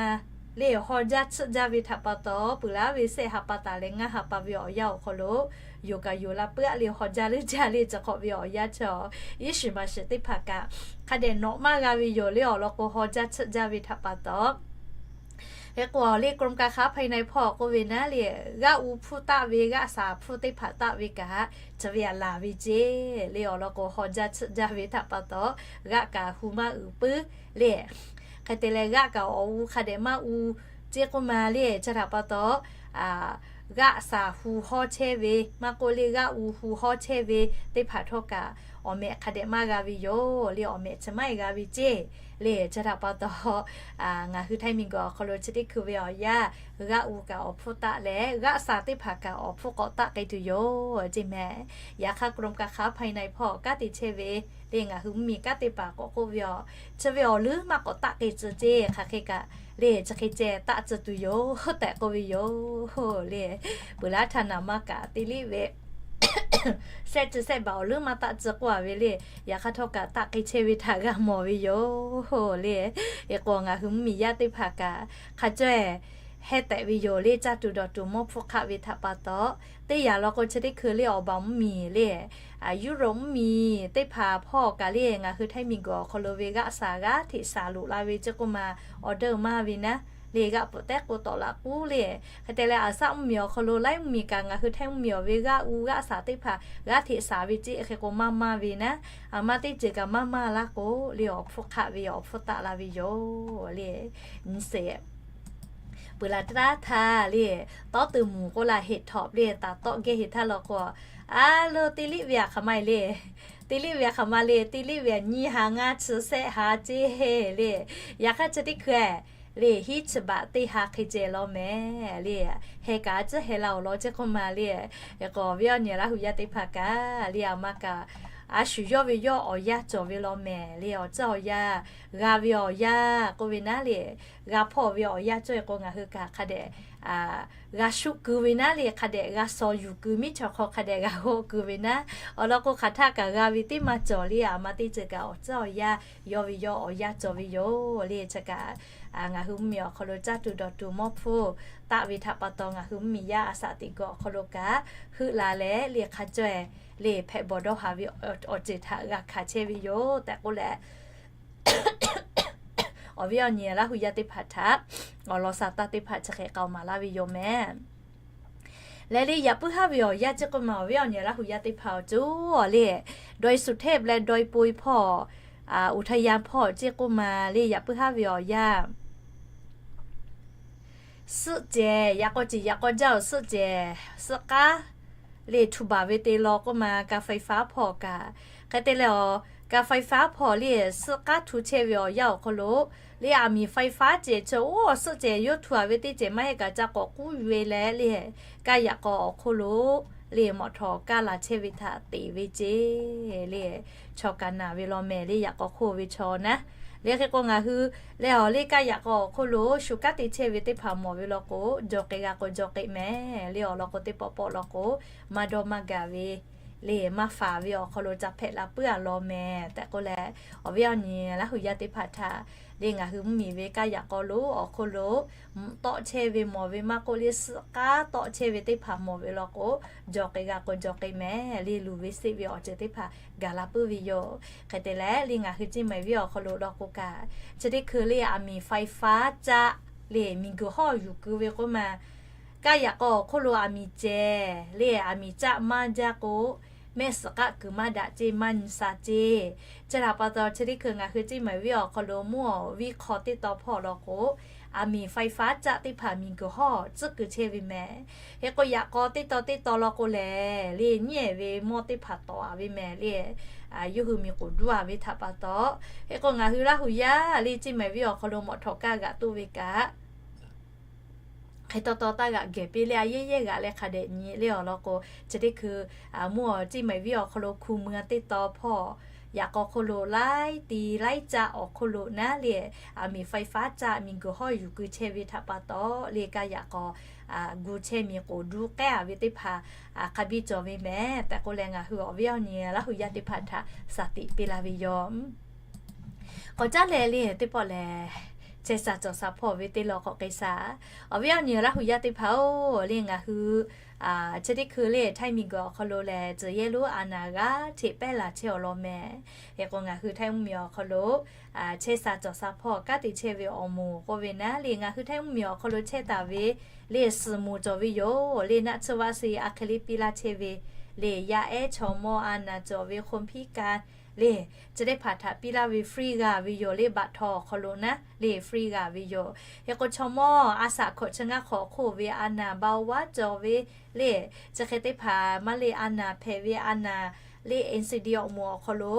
le. Haw jaˇ tsuhˆ jaˇ ve htaꞈ pa taw, peuˬ laˇ ve sehˆ ha pa taˍ leh ngaˇ ha pa ve awˬ yanˇ awˬ hk'aw lo yoˬ kaꞈ yoˬ la puiˉ aˉ le haw jaˇ leuˉ jaˇ le. Chi hk'awꞈ ve awˬ yanˇ chaw iˉ shiˍ maˍ shiˍ teˇ hpaˍ kaꞈ hk'a dehꞈ nawꞈ maˇ g'a ve yoˬ le. Awˬ lawn k'o haw jaˇ tsuhˆ jaˇ ve htaꞈ pa taw, hk'e k'o le กรมการค้าภายใน hpawˇ k'oˆ ve naˉ le, g'aˆ u hpfuhˇ taˆ ve g'aˆ saˍ hpfuhˇ teˇ hpaˍ taˆ ve kaꞈ chi ve aꞈ laˬ ve ceˇ le. Awˬ lawn k'o haw jaˇ tsuhˆ jaˇ ve htaꞈ pa taw, g'aˆ kaꞈ hu maˇ uiˍ puiˉ le. Hk'e te leh g'aˆ kaꞈ awˬ u hk'a dehꞈ maˇ u ceˇ k'oˆ ma le. Chi htaꞈ pa taw, g'aˆ saˍ hu hawˉ chehˇ ve maˇ k'oˆ le, g'aˆ u hu hawˉ chehˇ ve teˇ hpaˍ htawˇ kaꞈ awˬ mehꞈ hk'a dehꞈ maˇ g'a ve yoˬ le. Awˬ mehꞈ chi maˇ heˆ g'a ve ceˇ le. Chi htaꞈ pa taw, ngaˬ hui Htaiˇ miˬguiˬ awˬ hk'aw lo chi teˇ hkui ve awˬ yanˇ, g'aˆ u kaꞈ awˬ hpfuhˇ taˆ leh g'aˆ saˍ teˇ hpaˍ kaꞈ awˬ hpfuhˇ k'awꞈ taˆ k'ai tuˬ yoˬ ceˇ mehˍ. Yaꞈ hk'aˇ กรมการค้าภายใน hpawˇ kanˉ te chehˇ ve le ngaˬ hui mvuhˇmiˬ kanˉ te paˍ k'awꞈ k'oˆ ve aˬ, chi ve awˬ leuˉ maˇ k'awꞈ taˆ k'ai tcuh ceˇ. Hk'aˬ hk'e kaꞈ le chi hk'e ceh taˆ tcuh tuˬ yoˬ tehꞈ k'oˆ ve yoˬ le. Peuˬ laˇ htaˇ naˍ ma kaꞈ te liˇ ve sehˆ tcuh sehˆ baˬ awˬ leuˉ maˇ taˆ tcuh k'oˆ a ve le. Yaꞈ hk'aˇ htawˇ kaꞈ taˆ k'ai chehˇ ve htaꞈ g'a mawˬ ve yoˬ le. Hk'e k'o ngaˬ hui mvuhˇmiˬ yaˇ teˇ hpaˍ kaꞈ hk'a caweh heh tehꞈ ve yoˬ le. Caˇ tuˬ dawˬ tuˬ mawˇ hpfuhˇ hk'aˆ ve htaꞈ pa taw, teˇ yanˇ law k'o chi teˇ hkui le awˬ baˬ mvuhˇmiˬ le, Europe mvuhˇmiˬ teˇ hpaˍ hpawˇ kaꞈ le ngaˬ hui Htaiˇ miˬguiˬ awˬ hk'aw lo ve g'aˆ saˍ g'aˇ hteꞈ saˍ loꞈ la ve ceˇ k'oˆ ma, order maˇ ve naˉ le g'aˆ pfuhꞈ tehˉ k'o tawꞈ laꞈ k'uˉ le. Hk'e te leh aˬ saˆ mvuhˇmiˬ awˬ hk'aw lo laiˉ mvuhˇmiˬ kaꞈ ngaˬ hui Htaiˇ mvuhˇmiˬ awˬ ve g'aˆ u g'aˆ saˍ teˇ hpaˍ g'aˇ hteꞈ saˍ ve ceˇ. Hk'e k'o maˇ maˇ ve naˉ, aˬ ma teˇ ceuˬ kaꞈ maˇ maˇ laˇ k'o le awˬ hpfuhˇ hk'aˆ ve awˬ hpfuhˇ taˆ la ve yoˬ le. Nyi se peuˬ laˬ taˇ htaˇ le, tawˇ tuˬ mvuhˬ k'oˆ la heˆ htawꞈ le taˍ tawˆ geh heˆ htaˇ law k'o, a lo te liˇ ve aˬ hk'aˬ ma le, te liˇ ve aˬ hk'aˬ ma le, te liˇ ve aˬ nyiˇ ha ngaˇ chi sehˆ ha ceˇ le. Yaꞈ hk'aˇ chi teˇ hkui le hiˉ chi baꞈ teˇ ha hk'e ceh law mehˍ le. Heh kaꞈ a ciˉ heh la awˬ lawn ceˇ k'oˆ ma le. K'awꞈ viˉ awˬ nyi Laˇ hu yaˇ teˇ hpaˍ kaꞈ le aˬ ma kaꞈ a shu yawˇ ve yawˇ awˬ yanˇ cawˬ ve law mehˍ le. Awˬ ciˉ awˬ yanˇ g'a ve awˬ yanˇ k'oˆ ve naˉ le, g'a hpawˇ ve awˬ yanˇ cawˇ e k'o ngaˬ hui kaꞈ hk'a dehꞈ g'a shuˆ keu ve naˉ le, hk'a dehꞈ g'a shaw yuˬ keu miˉ chaw hk'aw hk'a dehꞈ g'a g'awˆ keu ve naˉ. Awˬ lawn k'o hk'aˬ htaˇ kaꞈ g'a ve teˇ maˇ cawˬ le. Aˬ ma teˇ ceuˬ kaꞈ awˬ ciˉ awˬ yanˇ yawˇ ve yawˇ awˬ yanˇ cawˬ ve yoˬ le. Chi kaꞈ ngaˬ hui mvuhˇmiˬ awˬ hk'aw lo caˇ tuˬ dawˬ tuˬ mawˇ hpfuhˇ taˆ ve htaꞈ pa taw ngaˬ hui mvuhˇmiˬ yaˇ aˬ saˍ teˇ g'aw awˬ hk'aw lo kaꞈ heuˆ la leh le hk'a caweh le hpehꞈ bawˬ dawˇ haˍ ve awˬ ceuˬ htaꞈ g'a hkanˍ chehˇ ve yoˬ tehꞈ k'oˆ leh, awˬ viˉ awˬ nyi Laˇ hu yaˇ teˇ hpaˍ htaꞈ awˬ lawn saˍ taˇ teˇ hpaˍ chi hk'e k'aoˍ maˍ laˇ ve yoˬ mehˍ. Leh le yaꞈ puiˉ haˉ ve awˬ yanˇ ceˇ k'oˆ ma awˬ viˉ awˬ nyi Laˇ hu yaˇ teˇ hpaˍ awˬ cawˬ le, ดอยสุเทพ leh ดอยปุย hpawˇ, uˬ htaˇ yanˇ hpawˇ ceˇ k'oˆ ma le yaꞈ puiˉ haˉ ve awˬ yanˇ suhˆ cehˬ yaꞈ k'aw ceˬ yaꞈ k'aw jaˇ awˬ suhˆ cehˬ suhˆ k'aˉ le htu baˬ ve te law k'oˆ ma การไฟฟ้า hpawˇ kaꞈ. Hk'e te leh awˬ การไฟฟ้า hpawˇ le suhˆ k'aˉ htu chehˇ ve awˬ yanˇ awˬ hk'aw lo le aˬ miˍ ไฟฟ้า cehˬ chi oˇ awˬ suhˆ cehˬ yawˇ htu a ve teˇ cehˬ maˇ heˆ kaꞈ ca k'awꞈ k'uˉ ve leh le kaˇ yaꞈ k'aw awˬ hk'oˆ lo le mawꞈ htawˍ kaˇ la chehˇ ve htaꞈ teꞈ ve ceˇ le. Chaw kaꞈ naˬ ve law mehˍ le yaꞈ k'aw hk'oˆ ve chaw naˉ. Le hk'e k'o ngaˬ hui leh awˬ le kaˇ yaꞈ k'aw awˬ hk'oˆ lo shu kanˉ te chehˇ ve teˇ hpaˍ mawˬ ve law k'o, jaw k'ai g'a k'o jaw k'ai mehˍ le. Awˬ lawn k'o teˇ pawˆ pawˆ law k'o maˇ dawˇ maˇ gaˬ ve le maˇ faˍ ve awˬ hk'aw lo ca hpehꞈ la puiˉ a law mehˍ tehꞈ k'oˆ leh, awˬ viˉ awˬ nyi Laˇ hu yaˇ teˇ hpaˍ htaꞈ le ngaˬ hui mvuhˇmiˬ ve kaˇ yaꞈ k'aw lo awˬ hk'oˆ lo tawˆ chehˇ ve mawˬ ve maˇ k'oˆ le suhˆ k'aˉ tawˆ chehˇ ve teˇ hpaˍ mawˬ ve law k'o, jaw k'ai g'a k'o jaw k'ai mehˍ le. Luˬ ve seˆ ve awˬ ceuˬ teˇ hpaˍ gaˬ la puiˉ ve yoˬ. Hk'e te leh le ngaˬ hui Ciˇ maiˍ viˉ awˬ hk'aw lo law k'o kaꞈ, chi teˇ hkui le aˬ miˍ ไฟฟ้า caˆ le miˬguiˬ hawˇ yuˬ keu ve k'oˆ ma, kaˇ yaꞈ k'aw awˬ hk'oˆ lo aˬ miˍ cehˬ le aˬ miˍ caˆ maˇ jaˇ k'o, mehˆ suhˍ k'aˆ kuiˬ maˇ daꞈ ceˇ maˇ nyi sha ceˇ. Chi htaꞈ pa taw chi teˇ hkui ngaˬ hui Ciˇ maiˍ viˉ awˬ hk'aw lo mvuhˇ awˬ viˉ hk'aw teˇ taw hpawˇ law k'o, aˬ miˍ ไฟฟ้า caˆ teˇ hpaˍ miˬguiˬ hawˇ tcuhˉ kuiˬ chehˇ ve mehˍ. Hk'e k'o yaꞈ k'aw teˇ taw teˇ taw law k'o lehˬ le nyiˉ ehˍ ve mawˇ teˇ hpaˍ tawˍ a ve mehˍ le. Yawˇ hui miˬ k'oˍ duˇ a ve htaꞈ pa taw, hk'e k'o ngaˬ hui Laˇ hu yaˇ le Ciˇ maiˍ viˉ awˬ hk'aw lo mawꞈ htawˍ kaˇ g'aꞈ toˇ ve kaꞈ, hk'e taw taw taˇ g'aꞈ gehˬ piˇ le a yehˇ yehˇ g'aꞈ leh hk'a dehꞈ nyi le awˬ lawn k'o, chi teˇ hkui mvuhˇ awˬ Ciˇ maiˍ viˉ awˬ hk'aw lo hku mui a teˇ taw hpawˇ yaꞈ k'aw hk'oˆ lo laiˉ ti laiˉ caˆ awˬ hk'oˆ lo naˉ le, miˬ faiˍ faˉ caˆ miˬ guiˬ hawˉ yuˬ keu chehˇ ve htaꞈ pa taw le, kaˇ yaꞈ k'aw gu chehˇ miˬ k'oˍ duˇ k'ehˉ a ve teˇ hpaˍ hk'a biˇ cawˬ ve mehˍ tehꞈ k'oˆ leh, ngaˬ hui awˬ viˉ awˬ nyi Laˇ huˍ yaˇ teˇ hpaˍ htaꞈ shaˍ tiꞈ piˇ laˇ ve yoˬ. K'awꞈ caˉ leh le teˇ pawˆ lehˬ, chehˇ sha cawˬ sha hpawˇ ve teˇ law k'awꞈ k'ai sha. Awˬ viˉ awˬ nyi Laˇ huˍ yaˇ teˇ hpaˍ-oˬ le, ngaˬ hui chi teˇ hkui le Htaiˇ miˬ guiˬ awˬ hk'aw lo lehˬ, tcuh yehˇ lonˉ a naˍ g'aˇ hteꞈ pehˉ laˬ chehˇ awˬ lawn mehˍ. Hk'e k'o, ngaˬ hui Htaiˇ mvuhˇ miˬ awˬ hk'aw lo chehˇ sha cawˬ sha hpawˇ kanˉ te chehˇ ve awˬ moˍ k'oˆ ve naˉ le, ngaˬ hui Htaiˇ mvuhˇ miˬ awˬ hk'aw lo chehˇ taˍ ve le suhˍ moˍ cawˬ ve yoˬ le, naˆ tsuhˇ vaˆ suh a hk'e le piˇ laˇ chehˇ ve le, yaˇ ehˉ chaw mawˇ a naˍ cawˬ ve hk'oˆ hpiˉ ka le, chi teˇ hpaˍ htaꞈ piˇ laˇ ve free g'a ve yoˬ le, baꞈ htaw awˬ hk'aw lo naˉ le free g'a ve yoˬ. Hk'e k'o, chaw mawˇ a shaꞈ hkawꞈ chi ngaˇ hk'awꞈ hk'oˆ ve a naˍ baoˇ vaˉ cawˬ ve le, chi hk'e teˇ hpaˍ maˇ le a naˍ hpehꞈ ve a naˍ le, N C D awˬ moˍ awˬ hk'aw lo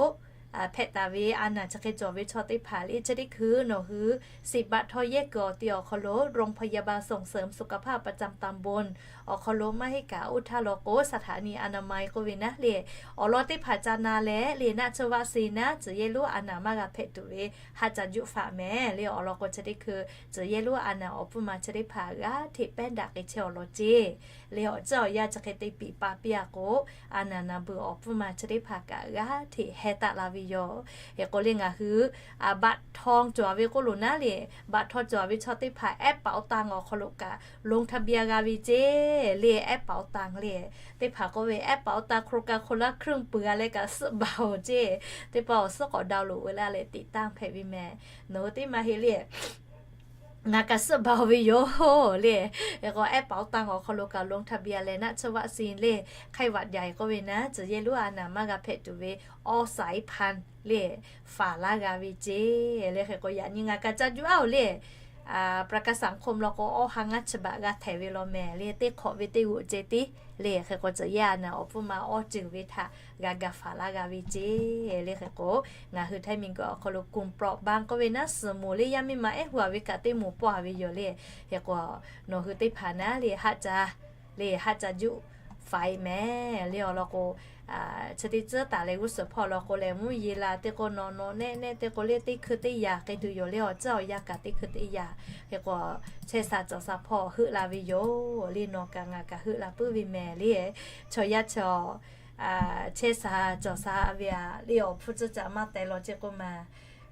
hpehꞈ taˍ ve a naˍ chi hk'e cawˬ ve chaw teˇ hpaˍ le, chi teˇ hkui nawˬ hui siˍ baꞈ htaw yehˇ kuiˬ awˬ ti awˬ hk'aw lo โรงพยาบาลส่งเสริมสุขภาพประจำตำบล awˬ hk'aw lo maˇ heˆ kaꞈ oˇ htaˇ law k'o สถานีอนามัย k'oˆ ve naˉ le, awˬ lawn teˇ hpaˍ ca na leh le, naˆ tsuhˇ vaˆ suh naˉ tcuh yehˇ lonˉ a naˍ maˇ g'a hpehꞈ tuˬ ve haˆ ca juˆ faꞈ mehˍ le. Awˬ lawn k'o, chi teˇ hkui tcuh yehˇ lonˉ a naˍ awˬ pfuhˇ ma chi teˇ hpaˍ g'aˇ hteꞈ pehˉ daꞈ k'ai chehˇ awˬ lawn ceˇ le, awˬ ceuˬ awˬ yanˇ chi hk'e te piˍ pa piˇ a k'o, a naˍ naˍ beuꞈ awˬ pfuhˇ ma chi teˇ hpaˍ kaꞈ g'aˇ hteꞈ heh taˆ la ve yoˬ. Hk'e k'o le, ngaˬ hui baꞈ htaw cawˬ ve k'oˆ lo naˉ le, baꞈ htaw cawˬ ve chaw teˇ hpaˍ แอปเป๋าตัง awˬ hk'aw lo kaꞈ ลงทะเบียน g'a ve ceˇ le, แอปเป๋าตัง le teˇ hpaˍ k'oˆ ve แอปเป๋าตัง โครงการคนละครึ่ง peuˬ a leh kaꞈ suhˆ baˬ-oˬ ceˇ. Teˇ pawˆ awˬ suhˉ k'awꞈ ดาวน์โหลด ve laˇ leh tiꞈ tanˇ hpehꞈ ve mehˍ. Nawˬ hui teˇ maˇ heˆ le, ngaˬ kaꞈ suhˆ baˬ-oˬ ve yoˬ le. Hk'e k'o, แอปเป๋าตัง awˬ hk'aw lo kaꞈ ลงทะเบียน leh naˆ tsuhˇ vaˆ suh le, ไข้หวัดใหญ่ k'oˆ ve naˉ tcuh yehˇ lonˉ a naˍ maˇ g'a hpehꞈ tuˬ ve awˇ saiˉ hpan le faˍ laˇ g'a ve ceˇ le. Hk'e k'o, yaꞈ nyi ngaˬ kaꞈ ca juˆ aˉ-oˬ le, ประกันสังคม law k'o awˇ ha ngaˇ chi baꞈ g'a htehꞈ ve law mehˍ le, teˇ hk'awꞈ ve teˇ g'oꞈ ceh tiˉ le. Hk'e k'o, tcuh yehˇ a naˍ awˬ pfuhˇ ma awˇ ceuˬ ve htaꞈ g'a ga faˍ laˇ g'a ve ceˇ le. Hk'e k'o, ngaˬ hui Htaiˇ miˬ guiˬ awˬ hk'aw lo กลุ่มเปราะบาง k'oˆ ve naˉ suhˍ moˍ le yaˇ miˇ ma ehˉ hu a ve kaꞈ teˇ moˍ pawˆ a ve yoˬ le. Hk'e k'o, nawˬ hui teˇ hpaˍ naˉ le haˆ ca le haˆ ca juˆ faˍ e mehˍ le. Awˬ lawn k'o, chi teˇ tcuhˉ taˍ leh g'uˇ suhˍ hpawˇ law k'o lehˬ, mvuhˇ yeˬ laˬ teˇ k'o nawˬ nawˬ nehˆ nehˆ teˇ k'o le teˇ hkui teˇ yaꞈ k'ai tuˬ yoˬ le, awˬ ceuˬ awˬ yanˇ kaꞈ teˇ hkui teˇ yaꞈ. Hk'e k'o, chehˇ sha cawˬ sha hpawˇ heuˆ la ve yoˬ le, nawˬ kaꞈ ngaˬ kaꞈ heuˆ la puiˉ ve mehˍ le. Chaw yaˇ chaw chehˇ sha cawˬ sha ve a le, awˬ hpfuhˇ tcuhˇ caꞈ maˇ teh law ceˇ k'oˆ ma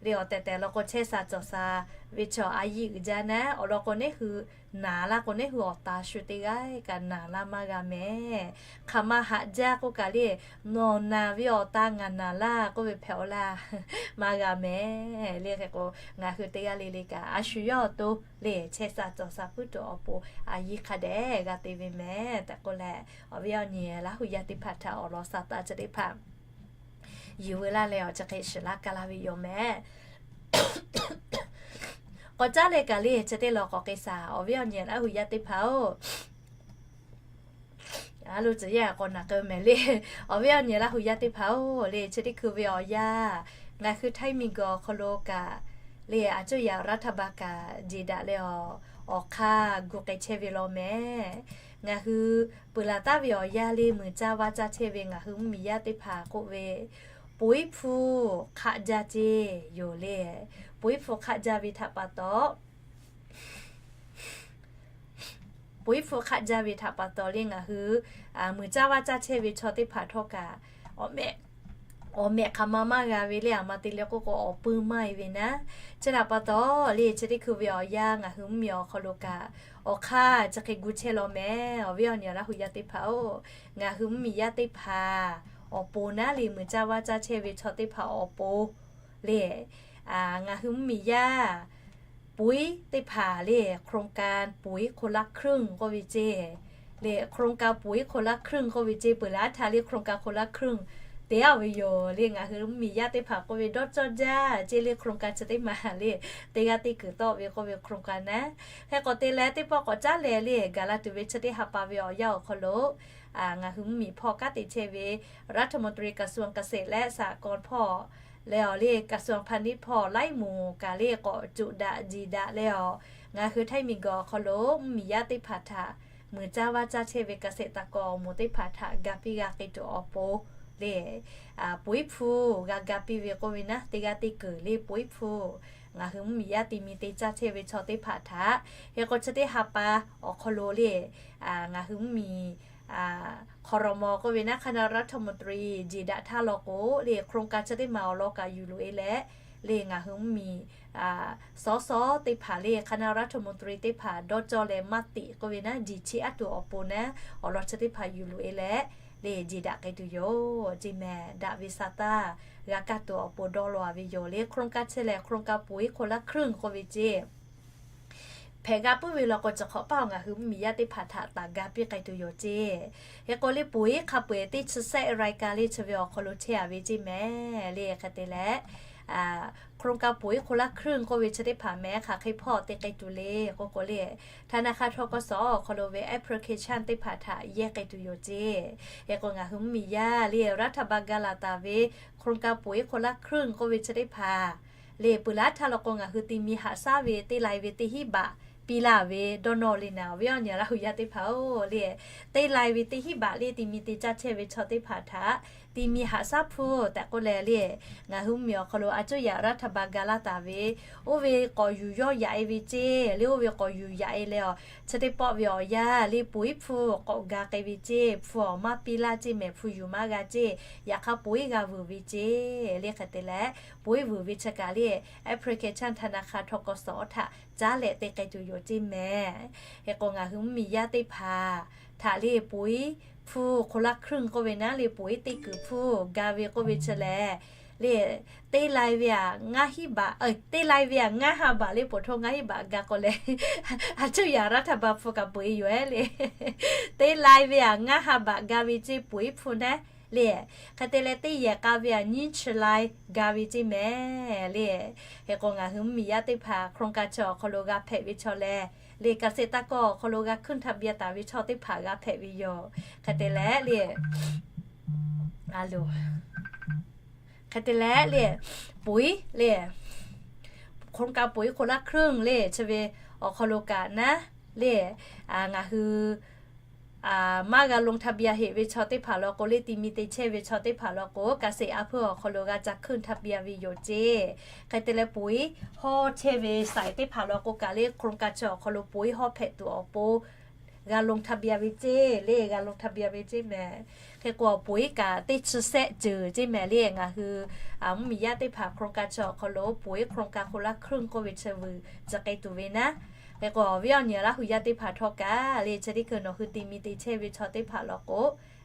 le. Awˬ tehˬ tehˬ law k'o, chehˇ sha cawˬ sha ve chaw a yiˇ uiˍ jaˇ naˉ, awˬ lawn k'o, neˇ hui naˍ laˇ k'o, neˇ hui awˬ ta shu teˇ g'aˇ kaꞈ naˍ laˇ maˇ g'a mehˍ. Hk'aˬ ma haꞈ jaˇ k'oˆ kaꞈ le, nawˬ naˍ ve awˬ ta ngaˬ naˍ laˇ k'oˆ ve hpehꞈ-oˬ laˇ maˇ g'a mehˍ le. Hk'e k'o, ngaˬ hui teˇ g'aˇ le le kaꞈ a shu yawˇ awˬ to le chehˇ sha cawˬ sha puiˉ tuˬ awˬ pon a yiˇ hk'a dehꞈ g'a te ve mehˍ tehꞈ k'oˆ leh, awˬ viˉ awˬ nyi Laˇ huˍ yaˇ teˇ hpaˍ htaꞈ awˬ lawn sha taˇ chi teˇ hpaˍ yuˬ veu laˇ leh, awˬ chi hk'e shiˍ laˇ kaˇ laˇ ve yoˬ mehˍ. K'awꞈ caˉ leh kaꞈ le chi teˇ law k'awꞈ k'ai sha. Awˬ viˉ awˬ nyi Laˇ huˍ yaˇ teˇ hpaˍ-oˬ, a lo tcuh yehˇ k'awꞈ naˬ k'ai mehˍ le. Awˬ viˉ awˬ nyi Laˇ huˍ yaˇ teˇ hpaˍ-oˬ le, chi teˇ hkui ve awˬ yanˇ, ngaˬ hui Htaiˇ miˬ guiˬ awˬ hk'aw lo kaꞈ le, a cuˇ yaꞈ รัฐบาล kaꞈ jeˬ daꞈ leh awˬ, awˬ hk'aˇ gu k'ai chehˇ ve law mehˍ. Ngaˬ hui peuˬ laˬ taˍ ve awˬ yanˇ le, muiˬ caˇ vaˇ caˇ chehˇ ve ngaˬ hui mvuhˇ miˬ yaˇ teˇ hpaˍ k'oˆ ve, ปุ๋ย hpu hk'aˆ jaˇ ceˇ yoˬ le. ปุ๋ย hpu hk'aˆ jaˇ ve htaꞈ pa taw, ปุ๋ย hpu hk'aˆ jaˇ ve htaꞈ pa taw le, ngaˬ hui muiˬ caˇ vaˇ caˇ chehˇ ve chaw teˇ hpaˍ htawˇ kaꞈ awˬ mehˆ hk'aˬ ma maˇ g'a ve le, aˬ ma te leh k'oˆ k'o awˬ pui maˇ e ve naˉ. Chi htaꞈ pa taw le, chi teˇ hkui ve awˬ yanˇ ngaˬ hui mvuhˇ miˬ awˬ hk'aw lo kaꞈ awˬ hk'aˇ chi hk'e gu chehˇ law mehˍ. Awˬ viˉ awˬ nyi Laˇ huˍ yaˇ teˇ hpaˍ-oˬ, ngaˬ hui mvuhˇ miˬ yaˇ teˇ hpaˍ awˬ pon naˉ le, muiˬ caˇ vaˇ caˇ chehˇ ve chaw teˇ hpaˍ awˬ pon le, ngaˬ hui mvuhˇ miˬ yaˇ ปุ๋ย teˇ hpaˍ le, โครงการ ปุ๋ย คนละครึ่ง k'oˆ ve ceˇ le, โครงการ ปุ๋ย คนละครึ่ง k'oˆ ve ceˇ, peuˬ laˬ htaˇ le โครงการ คนละครึ่ง te aˉ ve yoˬ le. Ngaˬ hui mvuhˇ miˬ yaˇ teˇ hpaˍ k'oˆ ve dawˇ cawˇ jaˇ ceˇ le, โครงการ chi teˇ ma le, teˇ g'aˇ teˇ kuiˬ tawˆ ve k'oˆ ve โครงการ naˉ. Hk'e k'o te leh teˇ pawˆ k'awꞈ caˉ leh le, gaˬ la tuˬ ve chi teˇ ha pa ve awˬ yanˇ awˬ hk'aw lo ngaˬ hui mvuhˇ miˬ hpawˇ kanˉ te chehˇ ve รัฐมนตรีกระทรวงเกษตรและสหกรณ์ hpawˇ leh awˬ le กระทรวงพาณิชย์ hpawˇ laiˉ moˍ kaꞈ le k'awꞈ cuꞈ daꞈ jiˬ daꞈ leh awˬ, ngaˬ hui Htaiˇ miˬ guiˬ awˬ hk'aw lo mvuhˇ miˬ yaˇ teˇ hpaˍ htaꞈ muiˬ caˇ vaˇ caˇ chehˇ ve เกษตรกร awˬ moˍ teˇ hpaˍ htaꞈ ga piˇ g'a k'ai tuˬ awˬ pon le, ponˬ iˉ hpu g'a ga piˇ ve k'oˆ ve naˉ, teˇ g'aˇ teˇ kuiˬ le ponˬ iˉ hpu ngaˬ hui mvuhˇmiˬ yaˇ te mi te caˇ chehˇ ve chaw teˇ hpaˍ htaꞈ, hk'e k'o chi teˇ ha pa awˬ hk'aw lo le, ngaˬ hui mvuhˇmiˬ ครม. k'oˆ ve naˉ คณะรัฐมนตรี jeˬ daꞈ htaˇ law k'o le, โครงการ chi teˇ maˬ awˬ lawn kaꞈ yuˬ loꞈ e leh, le ngaˬ hui mvuhˇmiˬ สส teˇ hpaˍ le คณะรัฐมนตรี teˇ hpaˍ dawˇ cawˇ leh maˇ tiꞈ k'oˆ ve naˉ, jeˬ cheˇ aˉ tuˬ awˬ pon naˉ, awˬ lawn chi teˇ hpaˍ yuˬ loꞈ e leh, le jeˬ daꞈ k'ai tuˬ yoˬ ceˇ mehˍ. Daꞈ ve sa taˇ g'a kaˇ tuˬ awˬ pon dawˇ law ve yoˬ le. โครงการ chi lehˬ โครงการ ponˬ iˉ คนละครึ่ง k'oˆ ve ceˇ hpehꞈ g'a puiˉ ve law k'o, chi hk'awꞈ paˆ ngaˬ hui mvuhˇmiˬ yaˇ teˇ hpaˍ htaꞈ taˍ ga piˇ k'ai tuˬ yoˬ ceˇ. Hk'e k'o le, ponˬ iˉ hk'a peu-eˬ teˇ chi sehˆ รายการ le chi ve awˬ hk'aw lo chehˇ a ve ceˇ mehˍ le. Hk'e te leh, โครงการ ponˬ iˉ คนละครึ่ง k'oˆ ve chi teˇ hpaˍ mehˍ hk'aˬ hk'e hpawˇ te k'ai tuˬ le k'oˆ k'o le, ธนาคาร ทกส awˬ hk'aw lo ve application teˇ hpaˍ htaꞈ yehˇ k'ai tuˬ yoˬ ceˇ. Hk'e k'o ngaˬ hui mvuhˇmiˬ yaˇ le รัฐบาล ga laˬ taˍ ve โครงการ ponˬ iˉ คนละครึ่ง k'oˆ ve chi teˇ hpaˍ le, peuˬ laˇ htaˇ law k'o ngaˬ hui te mi haꞈ shaˉ ve teˇ lai ve teˇ hinˉ baꞈ piˇ laˇ ve dawˇ nawˇ le naˍ, awˬ viˉ awˬ nyi Laˇ huˍ yaˇ teˇ hpaˍ-oˬ le, teˇ lai ve teˇ hinˉ baꞈ le te mi te caˇ chehˇ ve chaw teˇ hpaˍ htaꞈ te mi haꞈ shaˉ hpu tehꞈ k'oˆ leh le, ngaˬ hui mvuhˇmiˬ awˬ hk'aw lo a cuˇ yaꞈ รัฐบาล ga laˇ taˍ ve, oˇ ve k'awꞈ yuˬ yawˇ yaꞈ e ve ceˇ le, oˇ ve k'awꞈ yuˬ yaꞈ e leh awˬ chi teˇ pawˆ ve awˬ yanˇ le ponˬ iˉ hpu k'awꞈ ga k'ai ve ceˇ, hpu awˬ maˇ piˇ laˇ ceˇ mehˍ, hpu yuˬ maˇ g'a ceˇ, yaꞈ hk'aˇ ponˬ iˉ g'a vuiˬ ve ceˇ le. Hk'e te leh, ponˬ iˉ vuiˬ ve chi kaꞈ le application ธนาคาร ทกส htaꞈ caˉ leh te k'ai tuˬ yoˬ ceˇ mehˍ. Hk'e k'o ngaˬ hui mvuhˇmiˬ yaˇ teˇ hpaˍ htaꞈ le ponˬ iˉ hpu คนละครึ่ง k'oˆ ve naˉ le ponˬ iˉ teˇ kuiˬ hpu ga ve k'oˆ ve chi lehˬ le, teˇ lai ve aꞈ ngaˇ hinˉ baꞈ, teˇ lai ve aꞈ ngaˇ ha baꞈ le, 普通 ngaˇ hinˉ baꞈ ga k'o leh, a cuˇ yaꞈ รัฐบาล hpu kaꞈ peuˬ e yoˬ ehˉ le. Teˇ lai ve aꞈ ngaˇ ha baꞈ ga ve ceˇ ponˬ iˉ hpu naˉ le. Hk'e te leh teˇ yehˬ k'a ve aꞈ nyiˇ chi lai ga ve ceˇ mehˍ le. Hk'e k'o ngaˬ hui mvuhˇmiˬ yaˇ teˇ hpaˍ โครงการ chi awˬ hk'aw lo g'a hpehꞈ ve chaw leh le, เกษตรกร awˬ hk'aw lo g'a ขึ้นทะเบียน taˍ ve chaw teˇ hpaˍ g'a hpehꞈ ve yoˬ. Hk'e te leh le, a lo, hk'e te leh le, ponˬ iˉ le, โครงการ ponˬ iˉ คนละครึ่ง le chi ve awˬ hk'aw lo kaꞈ naˉ le, ngaˬ hui maˇ g'a ลงทะเบียน heꞈ ve chaw teˇ hpaˍ law k'o le, te mi te chehˇ ve chaw teˇ hpaˍ law k'o, เกษตร a hpuˇ awˬ hk'aw lo g'a ca ขึ้นทะเบียน ve yoˬ ceˇ. Hk'e te leh ponˬ iˉ hawˇ chehˇ ve saiˍ teˇ hpaˍ law k'o kaꞈ le, โครงการ chi awˬ hk'aw lo ponˬ iˉ hawˇ hpehꞈ tuˬ awˬ pon g'a ลงทะเบียน ve ceˇ le, g'a ลงทะเบียน ve ceˇ mehˍ. Hk'e k'o ponˬ iˉ kaꞈ teˇ chi sehˆ ceuˬ ceˇ mehˍ le. Ngaˬ hui mvuhˇmiˬ yaˇ teˇ hpaˍ โครงการ chi awˬ hk'aw lo ponˬ iˉ โครงการ คนละครึ่ง k'oˆ ve chi vuiˬ tcuh k'ai tuˬ ve naˉ. Hk'e k'o awˬ viˉ awˬ nyi Laˇ huˍ yaˇ teˇ hpaˍ htawˇ kaꞈ le, chi teˇ hkui nawˬ hui te mi te chehˇ ve chaw teˇ hpaˍ law k'o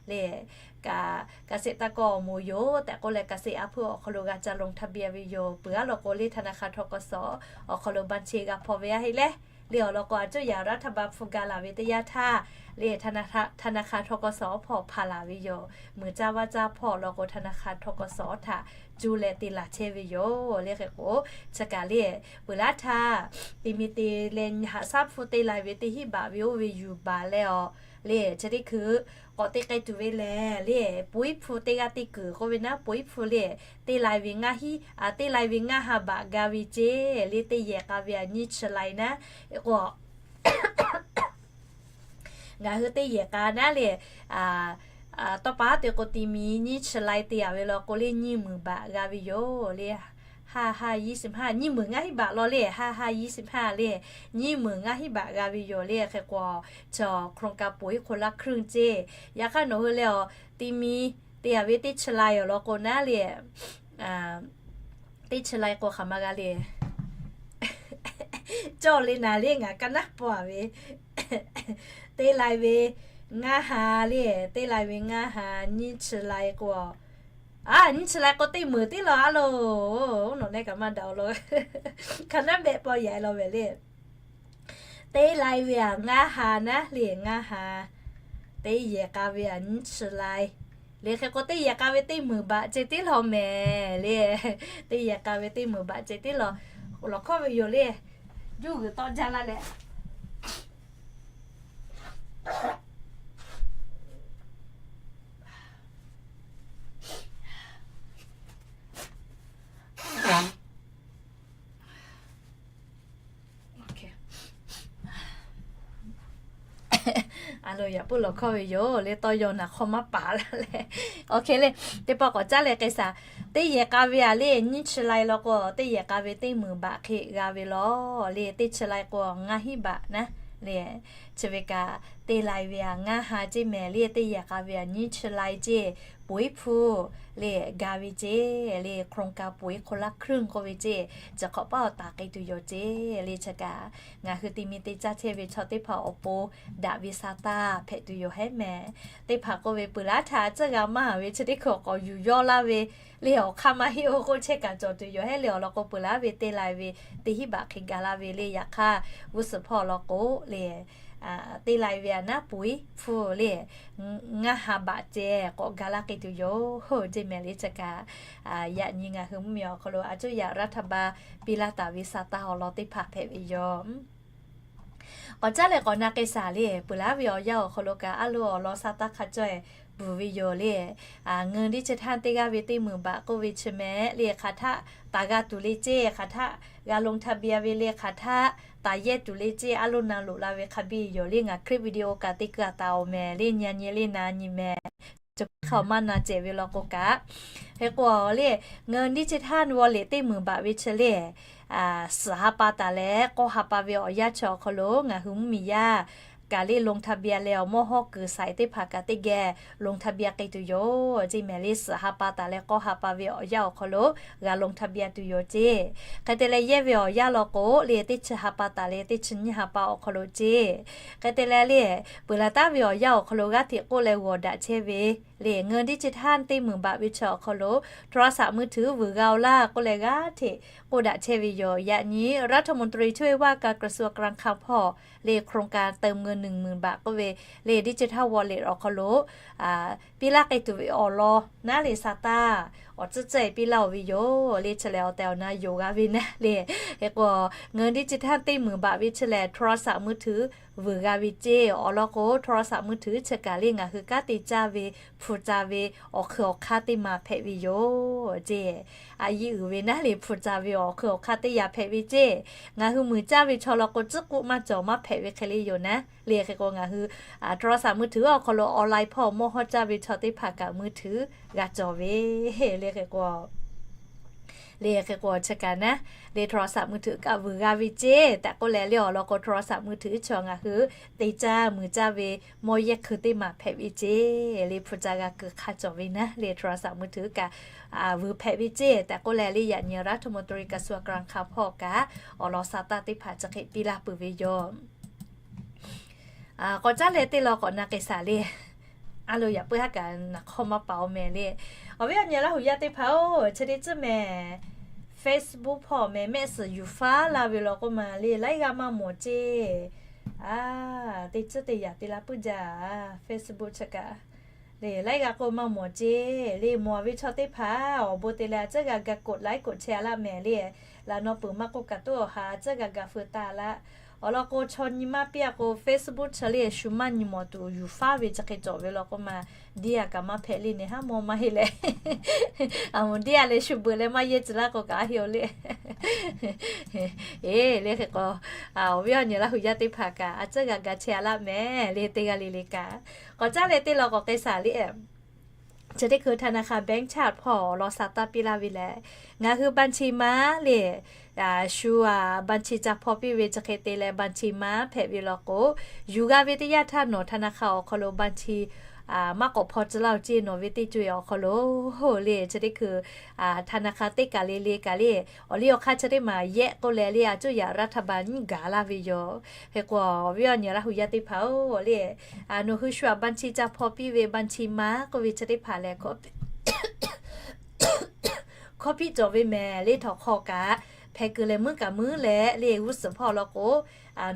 le, kaꞈ เกษตรกร awˬ moˍ yoˬ tehꞈ k'oˆ leh, เกษตร a hpuˇ awˬ hk'aw lo g'a ca ลงทะเบียน ve yoˬ. Peuˬ aˉ law k'o le, ธนาคาร ทกส awˬ hk'aw lo บัญชี g'a hpaw ve aˇ heˆ leh, le awˬ lawn k'o a cuˇ yaꞈ รัฐบาล hpu ga laˬ ve teˇ yanˇ htaˇ le, ธนาคาร ทกส hpawˇ hpaˍ laˬ ve yoˬ. Muiˬ caˇ vaˇ caˇ hpawˇ awˬ lawn k'o ธนาคาร ทกส htaꞈ cuˇ leh te laˬ chehˇ ve yoˬ le. Hk'e k'o chi kaꞈ le, peuˬ laˇ htaˇ te mi te leh haꞈ shaˉ hpu teˇ lai ve teˇ hinˉ baꞈ ve oˇ ve yuˬ baˬ leh awˬ le, chi teˇ hkui k'awꞈ te k'ai tuˬ ve lehˬ le, ponˬ iˉ hpu teˇ g'aˇ teˇ kuiˬ k'oˆ ve naˉ, ponˬ iˉ hpu le teˇ lai ve ngaˇ hinˉ, teˇ lai ve ngaˇ ha baꞈ ga ve ceˇ le, teˇ yehˬ k'a ve aꞈ nyiˇ chi lai naˉ k'o ngaˬ hui teˇ yehˬ k'a naˉ le, tawˇ pa te k'o ti mi nyiˇ chi lai te a ve law k'o le, nyiˇ meunˍ baꞈ g'a ve yoˬ le. Ha ha ยี่สิบห้า, nyiˇ meunˍ ngaˇ hinˉ baꞈ law le, ha ha ยี่สิบห้า le, nyiˇ meunˍ ngaˇ hinˉ baꞈ g'a ve yoˬ le. Hk'e k'o chi โครงการ ponˬ iˉ คนละครึ่ง ceˇ. Yaꞈ hk'aˇ nawˬ hui leh awˬ ti mi te a ve teˇ chi lai awˬ lawn k'o naˉ le, teˇ chi lai k'o hk'aˬ ma g'a le, cawˇ le naˍ le, ngaˬ ka naˉ paw a ve teˇ lai ve ngaˇ ha le, teˇ lai ve ngaˇ ha, nyiˇ chi lai k'o, a nyiˇ chi lai k'o teˇ meunˍ tiˉ law a lo, nawˬ leh kaꞈ maˇ daꞈ awˬ lawn, ka naˉ behˆ paw yaꞈ e law ve le. Teˇ lai ve aꞈ ngaˇ ha naˉ le, ngaˇ ha. Teˇ yehˬ k'a ve aꞈ nyiˇ chi lai le. Hk'e k'o teˇ yehˬ k'a ve teˇ meunˍ baꞈ ceh tiˉ law mehˍ le. Teˇ yehˬ k'a ve teˇ meunˍ baꞈ ceh tiˉ law, lawˬ hkawˇ ve yoˬ le. Juˇ g'uiˬ tawˆ jaˇ laˇ leh yaꞈ puiˉ lawˬ hkawˇ ve yoˬ le, tawˇ yaw naˬ hk'awˇ maˇ paˍ laˇ leh. Oˇ hk'e le, teˇ pawˆ k'awꞈ caˉ leh k'ai shaˍ. Teˇ yehˬ k'a ve a le, nyiˇ chi lai law k'o, teˇ yehˬ k'a ve teˇ meunˍ baꞈ hk'e g'a ve law le. Teˇ chi lai k'o ngaˇ hinˉ baꞈ naˉ le. Chi ve kaꞈ teˇ lai ve a ngaˇ ha ceˇ mehˍ le. Teˇ yehˬ k'a ve a nyiˇ chi lai ceˇ, poiˉ hpu le g'a ve ceˇ le. โครงการ poiˉ คนละครึ่ง k'oˆ ve ceˇ, chi hk'awꞈ paˉ awˬ taˍ k'ai tuˬ yoˬ ceˇ le. Chi kaꞈ ngaˬ hui te mi te caˇ chehˇ ve chaw teˇ hpaˍ awˬ pon daꞈ ve sa taˇ hpehꞈ tuˬ yoˬ hehˉ mehˍ. Teˇ hpaˍ k'oˆ ve, peuˬ laˉ htaꞈ tcuhˇ g'a maˇ ve chi teˇ hkui k'awꞈ yuˬ yawˇ laˇ ve le, awˬ hk'aˇ maˇ heˆ-oˬ k'oˆ chehˇ kaꞈ cawˬ tuˬ yoˬ hehˉ le. Awˬ lawn k'o, peuˬ laˉ ve teˇ lai ve teˇ hinˉ baꞈ hk'e gaˬ la ve le. Yaꞈ hk'aˇ g'uˇ suhˍ hpawˇ law k'o le, teˇ lai ve a naˉ poiˉ hpu le ngaˇ ha baꞈ ceh k'awꞈ ga laˇ k'ai tuˬ yoˬ ceˇ mehˍ le. Chi kaꞈ yaꞈ nyi ngaˬ hui mvuhˇmiˬ awˬ hk'aw lo a cuˇ yaꞈ รัฐบาล piˇ laˇ taˍ ve sa taˇ awˬ lawn teˇ hpaˍ hpehꞈ ve yoˬ. K'awꞈ caˉ leh k'awꞈ na k'ai shaˍ le. Peuˬ laˉ ve awˬ yanˇ awˬ hk'aw lo kaꞈ a loˍ awˬ lawn sa taˇ hk'a caweh bvuhˬ ve yoˬ le. เงินดิจิทัล teˇ g'aˇ ve teˇ meunˍ baꞈ k'oˆ ve chi mehˍ le, hk'aˬ htaˆ taˍ g'a tuˬ le ceˇ, hk'aˬ htaˆ g'a ลงทะเบียน ve le, hk'aˬ htaˆ taˍ yehˇ tuˬ le ceˇ, a loˍ na loꞈ la ve hk'a biˇ yoˬ le. Ngaˬ คลิปวิดีโอ kaꞈ te keu a taˍ awˬ mehˍ le, nyi nyi le na nyi mehˍ. Chi hk'aˬ maˇ na cehˬ ve law k'o kaꞈ, hk'e k'o le, เงินดิจิทัล wallet teˇ meunˍ baꞈ ve chi le, suhˍ ha pa taˍ leh k'awˇ ha pa ve awˬ yanˇ chi awˬ hk'aw lo ngaˬ hui mvuhˇmiˬ yaˇ kaꞈ le ลงทะเบียน leh awˬ mawˇ hawˉ kuiˬ สาย teˇ hpaˍ kaꞈ teˇ geh ลงทะเบียน k'ai tuˬ yoˬ ceˇ mehˍ le. Suhˍ ha pa taˍ leh k'awˇ ha pa ve awˬ yanˇ awˬ hk'aw lo g'a ลงทะเบียน tuˬ yoˬ ceˇ. Hk'e te leh yehˇ ve awˬ yanˇ law k'o le, teˇ chi ha pa taˍ leh teˇ chi nyiˇ ha pa awˬ hk'aw lo ceˇ. Hk'e te leh le, peuˬ laˬ taˉ ve awˬ yanˇ awˬ hk'aw lo g'aˇ hteꞈ k'oˆ leh g'awˬ daꞈ chehˇ ve le, เงินดิจิทัล teˇ meunˍ baꞈ ve chi awˬ hk'aw lo โทรศัพท์มือถือ vuiˬ g'a-oˬ laˇ k'oˆ leh g'aˇ hteꞈ k'oˆ daꞈ chehˇ ve yoˬ. Yaꞈ nyi รัฐมนตรีช่วยว่าการกระทรวงการคลัง hpawˇ le โครงการเติมเงิน หนึ่งหมื่นบาท k'oˆ ve le, digital wallet awˬ hk'aw lo piˇ laˇ k'ai tuˬ ve awˬ lawn naˉ le sa taˇ awˬ tcuhˉ tcuhˉ e piˇ laˇ-oˬ ve yoˬ le. Chi lehˬ awˬ tehˬ awˬ na yonˍ g'a ve naˉ le. Hk'e k'o, เงินดิจิทัล teˇ meunˍ baꞈ ve chi lehˬ โทรศัพท์มือถือ vuiˬ g'a ve ceˇ. Awˬ lawn k'o โทรศัพท์มือถือ chi kaꞈ le ngaˬ hui kanˉ te caˇ ve hpu ca ve awˬ hk'ui awˬ hk'aˇ teˇ ma hpehꞈ ve yoˬ ceˇ. A yiˇ uiˍ ve naˉ le, hpu ca ve awˬ hk'ui awˬ hk'aˇ teˇ yanˇ hpehꞈ ve ceˇ. Ngaˬ hui muiˬ caˇ ve chaw law k'o, tcuhˉ k'oˆ maˇ cawˬ maˇ hpehꞈ ve hk'e le yoˬ naˉ le. Hk'e k'o ngaˬ hui โทรศัพท์มือถือ awˬ hk'aw lo online hpawˇ mawˇ hawˉ caˇ ve chaw teˇ hpaˍ kaꞈ มือถือ g'a cawˬ ve le. Hk'e k'o le, hk'e k'o chi kaꞈ naˉ le, โทรศัพท์มือถือ kaꞈ vuiˬ g'a ve ceˇ tehꞈ k'oˆ leh le, awˬ lawn k'o โทรศัพท์มือถือ chi ngaˬ hui te caˇ muiˬ caˇ ve mawˇ yehˇ hkui teˇ ma hpehꞈ ve ceˇ le. Hpu ca g'a keu hk'a cawˬ ve naˉ le, โทรศัพท์มือถือ kaꞈ vuiˬ hpehꞈ ve ceˇ tehꞈ k'oˆ leh le, yaꞈ nyi รัฐมนตรีกระทรวงการคลัง hpawˇ kaꞈ awˬ lawn sa taˇ teˇ hpaˍ chi hk'e piˇ laˇ peuˬ ve yoˬ. K'awꞈ caˉ leh teˇ law k'awꞈ na k'ai shaˍ le. A loˍ yaꞈ puiˉ haˉ kaꞈ naˬ hk'awˇ maˇ paˍ-oˬ mehˍ le. Awˬ viˉ awˬ nyi Laˇ huˍ yaˇ teˇ hpaˍ-oˬ, chi teˇ tcuhˉ mehˍ Facebook hpawˇ mehˍ mehˆ suhˍ yuˬ faˉ laˇ ve law k'oˆ ma le, laiˉ g'aˇ maˇ mawˬ ceˇ. A, teˇ tcuhˉ teˇ yaꞈ te la puiˉ jaˇ. Facebook chi kaꞈ le, laiˉ g'aˇ k'oˆ maˇ mawˬ ceˇ le. Mawˬ ve chaw teˇ hpaˍ awˬ bon te leh a tcuhˉ g'a ga กดไลค์ กดแชร์ a laˇ mehˍ le. Laꞈ naw peuˬ maˇ k'oˆ kaꞈ toˉ awˬ ha a tcuhˉ g'a ga feu taˍ laˇ. Awˬ lawn k'o, chaw nyi maˇ piˇ a k'o, Facebook chi le shu maˇ nyi mawˬ tuˬ yuˬ faˉ ve chi hk'e cawˬ ve law k'oˆ ma, diˇ a kaꞈ maˇ hpehꞈ le ne haˉ mawˇ maˇ heˆ leh, a moˍ diˇ a leh shu beuꞈ leh maˇ yehˇ tcuh laˇ k'o kaꞈ a heˆ-oˬ le. Eˬ, le hk'e k'o, awˬ viˉ awˬ nyi Laˇ huˍ yaˇ teˇ hpaˍ kaꞈ a tcuhˉ g'a ga chehˇ a laˇ mehˍ le, teˇ g'aˇ le le kaꞈ. K'awꞈ caˉ leh teˇ law k'awꞈ k'ai shaˍ le. Chi teˇ hkui ธนาคารแบงก์ชาติ hpawˇ awˬ lawn sa taˇ piˇ laˇ ve lehˬ, ngaˬ hui บัญชีม้า le, shu a บัญชี ca hpaw piˇ ve chi hk'e te leh บัญชีม้า hpehꞈ ve law k'o, yuˬ g'a ve teˇ yanˇ htaˇ nawˬ ธนาคาร awˬ hk'aw lo บัญชี maˇ k'awꞈ hpaw tcuh laˇ-oˬ ceˇ. Nawˬ ve teˇ co-e awˬ hk'aw lo le, chi teˇ hkui ธนาคาร teˇ kaˬ le le kaꞈ le, awˬ liˇ awˬ hk'aˇ chi teˇ maˬ yehˆ k'oˆ leh le, a cuˇ yaꞈ รัฐบาล nyiˇ gaˬ laˇ ve yoˬ. Hk'e k'o, awˬ viˉ awˬ nyi Laˇ huˍ yaˇ teˇ hpaˍ-oˬ le, nawˬ hui shu a บัญชี ca hpaw piˇ ve บัญชีม้า k'oˆ ve chi teˇ hpaˍ lehˬ, hkawˇ piˇ cawˬ ve mehˍ le. Htawnˍ hk'aw kaꞈ hpeh keu leh muiˉ kaꞈ muiˉ leh le, g'uˇ suhˍ hpawˇ law k'o,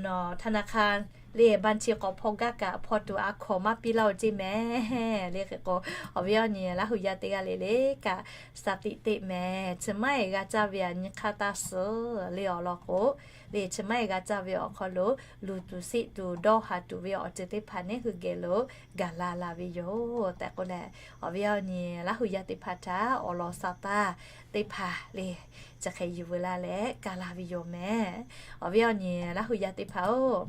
nawˬ ธนาคาร le บัญชี k'awꞈ hpaw gaˇ kaꞈ hpaw tuˬ a hkawnˍ maˇ piˇ laˇ-oˬ ceˇ mehˍ le. Hk'e k'o, awˬ viˉ awˬ nyi Laˇ huˍ yaˇ teˇ g'aˇ le le kaꞈ สติ teˇ mehˍ. Chi maˇ heˆ g'a caˇ ve a nyi hk'aˇ taˇ suhˍ le awˬ lawn k'o, le chi maˇ heˆ g'a caˇ ve awˬ hk'aw lo luˬ tuˬ siˆ tuˬ dawˇ haˍ tuˬ ve awˬ ceuˬ teˇ hpaˍ neˉ hui geh lo gaˬ la la ve yoˬ tehꞈ k'oˆ leh, awˬ viˉ awˬ nyi Laˇ huˍ yaˇ teˇ hpaˍ htaꞈ awˬ lawn sa taˇ teˇ hpaˍ le, chi hk'e yuˬ veu la leh kaˇ la ve yoˬ mehˍ. Awˬ viˉ awˬ nyi Laˇ huˍ yaˇ teˇ hpaˍ-oˬ,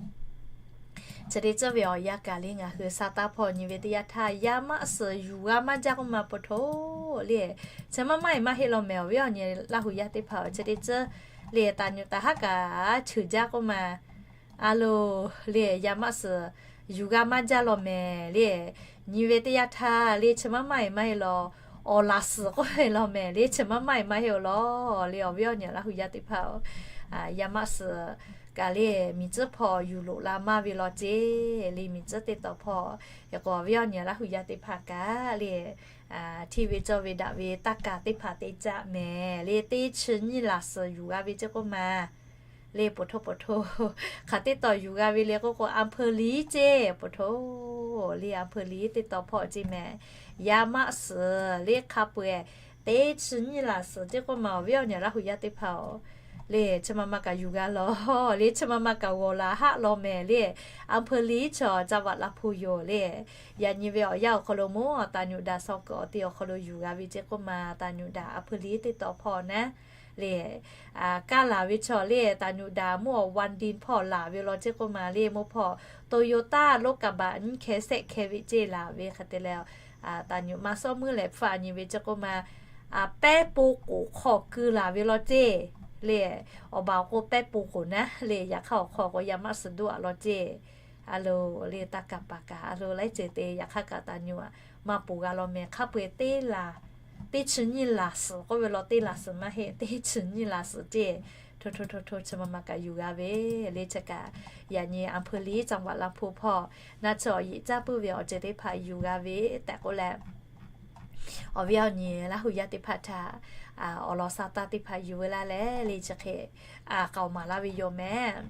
Chi teˇ ceuˬ ve awˬ yanˇ kaꞈ le ngaˬ hui sa taˇ hpawˇ nyi ve teˇ yanˇ htaˇ, yaˇ maˆ suhˍ yuˬ g'a maˇ jaˇ k'oˆ ma pa taw le, chi ma maˇ e maˇ heˆ law mehˍ. Awˬ viˉ awˬ nyi Laˇ hu yaˇ teˇ hpaˍ-oˬ, chi teˇ ceuˬ le taˍ nyuꞈ taˍ haˉ kaꞈ cheuˬ jaˇ k'oˆ ma. A lo, le yaˇ maˆ suhˍ yuˬ g'a maˇ jaˇ law mehˍ le. Nyi ve teˇ yanˇ htaˇ le chi ma maˇ e maˇ heˆ law, awˬ laˬ suhˍ k'oˆ ve law mehˍ le chi ma maˇ e maˇ heˆ-oˬ law. Le awˬ viˉ awˬ nyi Laˇ hu yaˇ teˇ hpaˍ-oˬ, yaˇ maˆ suhˍ kaꞈ le miˬ tcuhˉ hpawˇ yuˬ loꞈ la maˇ ve law ceˇ. Le miˬ tcuhˉ teˇ taw hpawˇ hk'e k'o, awˬ viˉ awˬ nyi Laˇ hu yaˇ teˇ hpaˍ kaꞈ le hteˇ ve cawˇ ve daꞈ ve taˇ kaˍ teˇ hpaˍ te caˆ mehˍ le, teˇ chi nyiˇ laˬ suhˍ yuˬ g'a ve ceˇ k'oˆ ma. Le poˬ htoˇ poˬ htoˇ hk'aˬ teˇ taw yuˬ g'a ve le k'oˆ k'o, อำเภอลี ceˇ poˬ htoˇ. Le อำเภอลี teˇ taw hpawˇ ceˇ mehˍ. Yaˇ maˆ suhˍ le hk'a peu-eˬ teˇ chi nyiˇ laˬ suhˍ ceˇ k'oˆ ma. Awˬ viˉ awˬ nyi Laˇ hu yaˇ teˇ hpaˍ-oˬ, le chi ma ma kaꞈ yuˬ g'a law. Le chi ma ma kaꞈ g'awˬ laˬ haˆ law mehˍ le. อำเภอลี chaw จังหวัดลำพูน yoˬ le. Yaꞈ nyi ve awˬ yanˇ awˬ hk'aw lo mawˇ taˍ nyuꞈ daꞈ saw kuiˬ awˬ ti awˬ hk'aw lo yuˬ g'a ve ceˇ k'oˆ ma, taˍ nyuꞈ daꞈ อำเภอลี teˇ taw hpawˇ naˉ le, kaˇ laˬ ve chaw le taˍ nyuꞈ daꞈ mawˇ awˬ วันดิน hpawˇ laˬ ve law ceˇ k'oˆ ma. Le mawˇ hpawˇ Toyota รถกระบะ nyiˇ hkeh sehˆ hkeh ve ceˇ laˬ ve hk'e te leh, taˍ nyuꞈ ma sawˉ meuˉ leh hpfuhˇ a nyi ve ceˇ k'oˆ ma. Pehˉ po k'oˍ hk'aw keu laˬ ve law ceˇ le. Awˬ baˬ awˬ k'o pehˉ po k'oˍ naˉ le, yaꞈ hk'aˇ awˬ hk'aw k'o yaˇ maˆ suhˍ doˆ a law ceˇ. A lo, le taˇ kaˍ paˍ kaꞈ a lo laiˉ ceuˬ te yaꞈ hk'aˇ kaꞈ taˍ nyuꞈ maˇ poˬ g'a law mehˍ. Hk'a peu-eˬ teˇ laˬ, teˇ chi nyiˇ laˬ suhˍ k'oˆ ve law, teˇ laˬ suhˍ maˇ heˆ, teˇ chi nyiˇ laˬ suhˍ ceˇ. Hto hto hto hto chi ma ma kaꞈ yuˬ g'a ve le. Chi kaꞈ yaꞈ nyi อำเภอลี จังหวัดลำพูน hpawˇ naˉ chi awˬ yeꞈ caˇ puiˉ ve awˬ ceuˬ teˇ hpaˍ yuˬ g'a ve tehꞈ k'oˆ leh, awˬ viˉ awˬ nyi Laˇ hu yaˇ teˇ hpaˍ htaꞈ awˬ lawn sa taˇ teˇ hpaˍ yuˬ ve laˇ leh le chi hk'e k'aoˍ maˍ laˇ ve yoˬ mehˍ.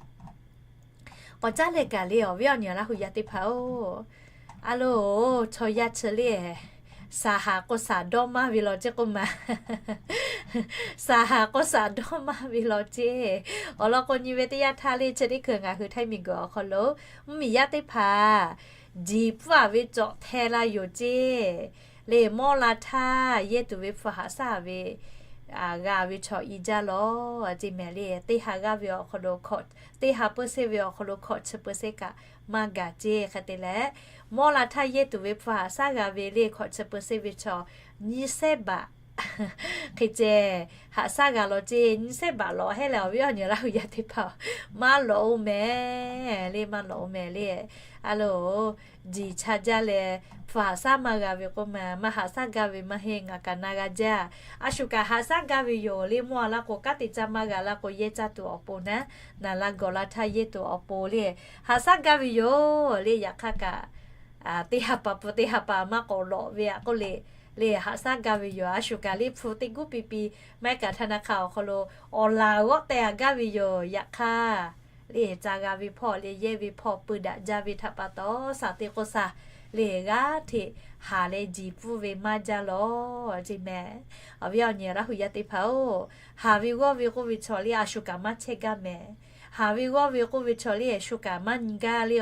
K'awꞈ caˉ leh kaꞈ le awˬ viˉ awˬ nyi Laˇ hu yaˇ teˇ hpaˍ-oˬ, a lo, chaw yaˇ chi le saˍ haˍ k'o saˍ dawˇ maˇ ve law ceˇ k'oˆ ma. Saˍ haˍ k'o saˍ dawˇ maˇ ve law ceˇ. Awˬ lawn k'o nyi ve teˇ yanˇ htaˇ le chi teˇ hkui ngaˬ hui Htaiˇ miˬguiˬ awˬ hk'aw lo mvuhˇmiˬ yaˇ teˇ hpaˍ jiˬ pfuhˇ a ve cawꞈ hte la yoˬ ceˇ. Le mawˇ la htaˇ yehˇ tuˬ ve hpu haꞈ shaˉ ve g'a ve chaw i jaˇ law ceˇ mehˍ le. Teˇ ha g'aˇ ve awˬ hk'aw lo, teˇ ha เปอร์เซ็นต์ ve awˬ hk'aw lo hkawꞈ chi เปอร์เซ็นต์ kaꞈ maˇ gaˬ ceˇ. Hk'e te leh, mawˇ la htaˇ yehˇ tuˬ ve hpu haꞈ shaˉ g'a ve le hkawꞈ chi เปอร์เซ็นต์ ve chaw nyiˇ sehˉ baꞈ hk'e ceh haꞈ shaˉ g'a law ceˇ. Nyiˇ sehˉ baꞈ lawꞈ hehˉ leh awˬ viˉ awˬ nyi Laˇ hu yaˇ teˇ hpaˍ maˇ lawꞈ-oˬ mehˍ le, maˇ lawꞈ-oˬ mehˍ le. A lo, jiˬ cha jaˇ leh hpu haꞈ shaˉ maˇ g'a ve k'oˆ ma, maˇ haꞈ shaˉ gaˇ ve maˇ heˆ, ngaˬ kaꞈ na g'a jaˇ. A shu kaꞈ haꞈ shaˉ gaˇ ve yoˬ le. Mawˇ a laˇ k'o kanˉ te caˇ maˇ g'a laˇ k'o yehˇ caˇ tuˬ awˬ pon naˉ, naˍ la gawˬ la htaˇ yehˇ tuˬ awˬ pon le haꞈ shaˉ gaˇ ve yoˬ le. Yaꞈ hk'aˇ kaꞈ teˇ ha pa pun teˇ ha pa maˇ k'awꞈ lawꞈ ve aꞈ k'oˆ le, le haꞈ shaˉ gaˇ ve yoˬ. A shu kaꞈ le hpu teˇ guˉ pi pi maˇ heˆ kaꞈ htaˇ na hk'a awˬ hk'aw lo awˬ laˬ g'awˆ teh a gaˇ ve yoˬ. Yaꞈ hk'aˇ le ca g'a ve hpawˇ le yehˇ ve hpawˇ peu daꞈ jaˇ ve htaꞈ pa taw, shaˍ te k'o shaˍ le g'aˇ hteꞈ haˍ leh jiˬ pfuhˇ ve maˇ jaˇ law ceˇ mehˍ. Awˬ viˉ awˬ nyi Laˇ hu yaˇ teˇ hpaˍ-oˬ, haˍ ve g'awˇ ve k'oˆ ve chaw le a shu kaꞈ maˇ chehˇ gaˇ mehˍ. Haˍ ve g'awˇ ve k'oˆ ve chaw le a shu kaꞈ maˇ nyi gaˇ le.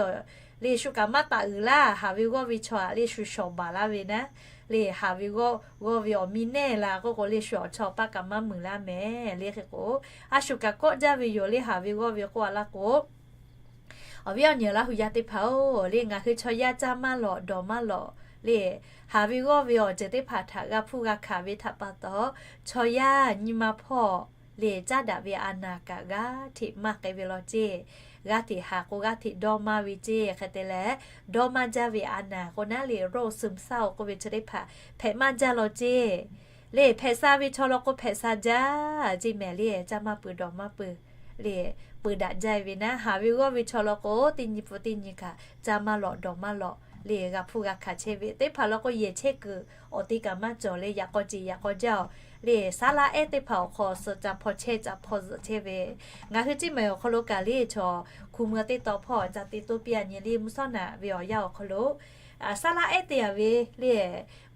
Le shu kaꞈ maˇ taꞈ uiˍ laˇ. Haˍ ve g'awˇ ve chaw aꞈ le shu shawˍ baˬ laˇ ve naˉ, le haˍ ve g'awˇ ve awˬ mi nehˇ la k'oˆ k'o le shu awˬ chawˇ paˇ kaꞈ maˇ muiˬ laˇ mehˍ. Le hk'e k'o, a shu kaꞈ kawˆ jaˇ ve yoˬ le. Haˍ ve g'awˇ ve k'oˆ a laˇ k'o, awˬ viˉ awˬ nyi Laˇ hu yaˇ teˇ hpaˍ-oˬ, le ngaˬ hui chaw yaˇ caˇ maˇ lawꞈ dawˬ maˇ lawꞈ le, haˍ ve g'awˇ ve awˬ ceuˬ teˇ hpaˍ htaꞈ g'a hpuˇ g'a hkanˍ ve htaꞈ pa taw, chaw yaˇ nyi ma hpawˇ le caˉ daꞈ ve a naˍ kaꞈ g'aˇ hteꞈ maˇ k'ai ve law ceˇ. G'aˇ hteꞈ haˍ k'o g'aˇ hteꞈ dawˇ maˇ ve ceˇ. Hk'e te leh, dawˇ maˇ jaˇ ve a naˍ k'o naˉ le โรคซึมเศร้า k'oˆ ve chi teˇ hpaˍ hpehꞈ maˇ jaˇ law ceˇ. Le hpehꞈ sha ve chaw law k'o hpehꞈ sha jaˇ ceˇ mehˍ le. Caˇ maˇ peuˬ dawˬ maˇ peuˬ le, peu daꞈ jaˇ ve naˉ, haˍ ve g'awˇ ve chaw law k'o teˇ nyi pun teˇ nyi kaꞈ caˇ maˇ lawꞈ dawˬ maˇ lawꞈ le g'a hpuˇ g'a hkanˍ chehˇ ve teˇ hpaˍ law k'o yehˬ chehˇ kuiˬ awˬ te kaꞈ maˇ cawˬ le. Yaꞈ k'aw ceˬ yaꞈ k'aw jaˇ-oˬ le, saˉ laˇ ehˉ teˇ hpaˍ awˬ hk'aw suh ca hpaw chehˇ ca hpaw zuhꞈ chehˇ ve, ngaˬ hui ciˇ mehˍ awˬ hk'aw lo kaꞈ le chaw hku mui teˇ taw hpawˇ ca te toˇ piˇ a nyi le mvuhˇ shawˉ naꞈ ve awˬ yanˇ awˬ hk'aw lo saˉ laˇ ehˉ te a ve le,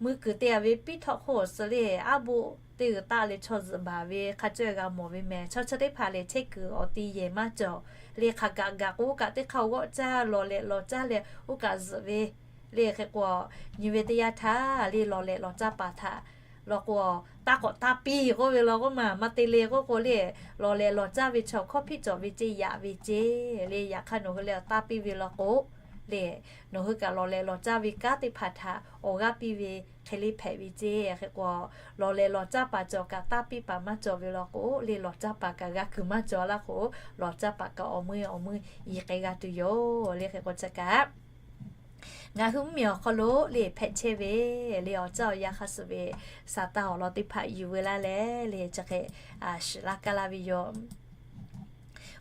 mui kuiˬ te a ve piˉ htawˆ hk'oˆ awˬ suh le, aˉ boˆ teˇ g'uiˬ taˆ leh chaw zuhꞈ baˬ ve hk'a caweh g'a mawˬ ve mehˍ. Chaw chi teˇ hpaˍ lehˬ chehˇ kuiˬ awˬ te yehˬ maˇ cawˬ le, hk'aˬ kaꞈ gaˬ k'o oˇ kaꞈ teˇ hk'aˇ g'awˆ caˇ lawˬ lehꞈ lawˬ caˇ leh oˇ kaꞈ zuhꞈ ve le. Hk'e k'o, nyi ve teˇ yanˇ htaˇ le lawˬ lehꞈ lawˬ caˇ paˍ htaꞈ law k'o, taˇ k'awꞈ taˇ piˇ k'oˆ ve law k'o maˬ maˇ te le k'oˆ k'o le, lawˬ lehꞈ lawˬ caˇ ve chaw hkawˇ hpiˆ cawˬ ve ceˇ yaꞈ ve ceˇ le. Yaꞈ hk'aˇ nawˬ hui le taˇ piˇ ve law k'o le, nawˬ hui kaꞈ lawˬ lehˬ lawˬ caˇ ve kanˉ teˇ hpaˍ htaꞈ awˬ g'aˇ piˇ ve hk'e le hpehꞈ ve ceˇ. Hk'e k'o, lawˬ lehˬ lawˬ caˇ paˍ cawˬ kaꞈ taˇ piˇ paˍ maˇ cawˬ ve law k'o, le lawˬ caˇ paˍ kaꞈ g'a kuiˬ maˇ cawˬ laˇ k'o, lawˬ caˇ paˍ kaꞈ awˬ meuˇ awˬ meuˇ i k'ai g'a tuˬ yoˬ le. Hk'e k'o chi kaꞈ ngaˬ hui mvuhˇmiˬ awˬ hk'aw lo le hpehꞈ chehˇ ve le awˬ caˇ awˬ yanˇ hk'a suh ve Saˍtanˍ awˬ lawn teˇ hpaˍ yuˬ veu laˇ leh le chi hk'e shiˍ laˇ kaˇ laˇ ve yoˬ.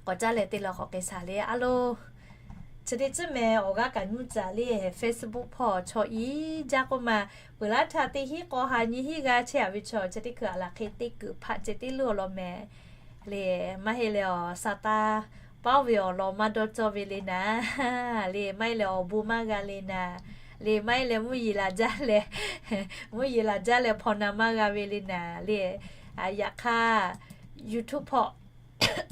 K'awꞈ caˇ leh te leh k'awꞈ k'ai shaˍ le a lo. Chi teˇ tcuhˉ meh awˬ g'aˇ kaꞈ nuˇ caˍ le Facebook hpawˇ chaw i jaˇ k'oˆ ma, peuˬ laˇ htaˇ teˇ hinˉ k'aw ha nyiˇ hinˉ g'a chehˇ a ve chaw, chi teˇ hkui a laˬ hk'e teˇ kuiˬ hpaˆ ceh teˇ leuˇ awˬ lawn meh le, maˇ heˆ leh awˬ Saˍtanˍ paˉ ve awˬ lawn maˇ dawˇ cawˇ ve le naˍ, le maˇ heˆ leh awˬ bon maˇ g'a le naˍ, le maˇ heˆ leh mvuhˇ yeˬ laˬ jaˇ leh, mvuhˇ yeˬ laˬ jaˇ leh hpawnˬ na maˇ g'a ve le naˍ le. Yaꞈ hk'aˇ YouTube hpawˇ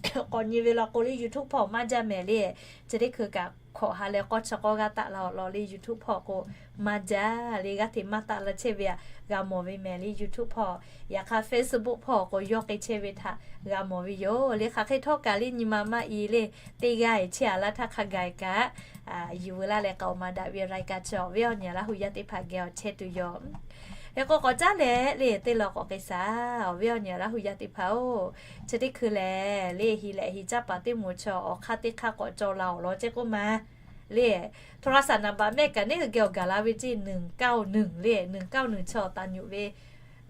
k'awꞈ nyi ve law k'o le YouTube hpawˇ maˇ jaˇ mehˍ le. Chi teˇ hkui kaꞈ hkawꞈ ha leh k'awˇ chi k'awˇ g'aˇ taˆ la awˬ lawn le YouTube hpawˇ k'o maˇ jaˇ le. G'aˇ hteꞈ maˇ taˆ la chehˇ ve htaꞈ g'a mawˬ ve mehˍ le YouTube hpawˇ. Yaꞈ hk'aˇ Facebook hpawˇ k'o yawˇ k'ai chehˇ ve htaꞈ g'a mawˬ ve yoˬ le. Hk'aˬ hk'e htawˇ kaꞈ le nyi ma maˇ i le, teˇ g'aˇ e chehˇ a laˇ htaˇ hk'a gaˬ kaꞈ yuˬ veu laˇ leh k'aoˍ maˍ daꞈ ve รายการ chi awˬ viˉ awˬ nyi Laˇ hu yaˇ teˇ hpaˍ geh awˬ chehˇ tuˬ yoˬ. Hk'e k'o k'awꞈ caˉ leh le teˇ law k'awꞈ k'ai shaˍ awˬ viˉ awˬ nyi Laˇ hu yaˇ teˇ hpaˍ-oˬ. Chi teˇ hkui lehˬ le hiˍ lehꞈ hiˍ caˇ paˍ teˇ moˍ chaw awˬ hk'aˇ teˇ hk'aˇ k'awꞈ caw la awˬ lawn ceh k'oˆ ma le, โทรศัพท์ naˍ baꞈ mehˆ kaꞈ neˇ hui geh awˬ gaˬ la ve ceˇ หนึ่งเก้าหนึ่ง le หนึ่งเก้าหนึ่ง chaw taˍ nyuꞈ ve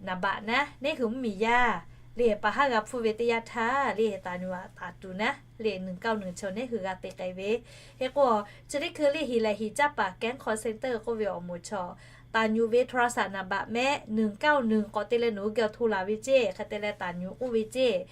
naˍ baꞈ naˉ neˇ hui mvuhˇmiˬ yaˇ le paˍ haˉ g'a hpuˇ ve teˇ yanˇ htaˇ le taˍ nyuꞈ aꞈ taˍ tuˬ naˉ le หนึ่งเก้าหนึ่ง chaw neˇ hui g'a te k'ai ve. Hk'e k'o chi teˇ hkui le hiˍ lehꞈ hiˍ caˇ paˍ แก๊ง call center k'oˆ ve awˬ moˍ chaw taˍ nyuꞈ ve โทรศัพท์ naˍ baꞈ mehˆ หนึ่งเก้าหนึ่ง k'awꞈ te leh nawˬ hui geh awˬ hto laˬ ve ceˇ hk'e te leh taˍ nyuꞈ k'oˆ ve ceˇ.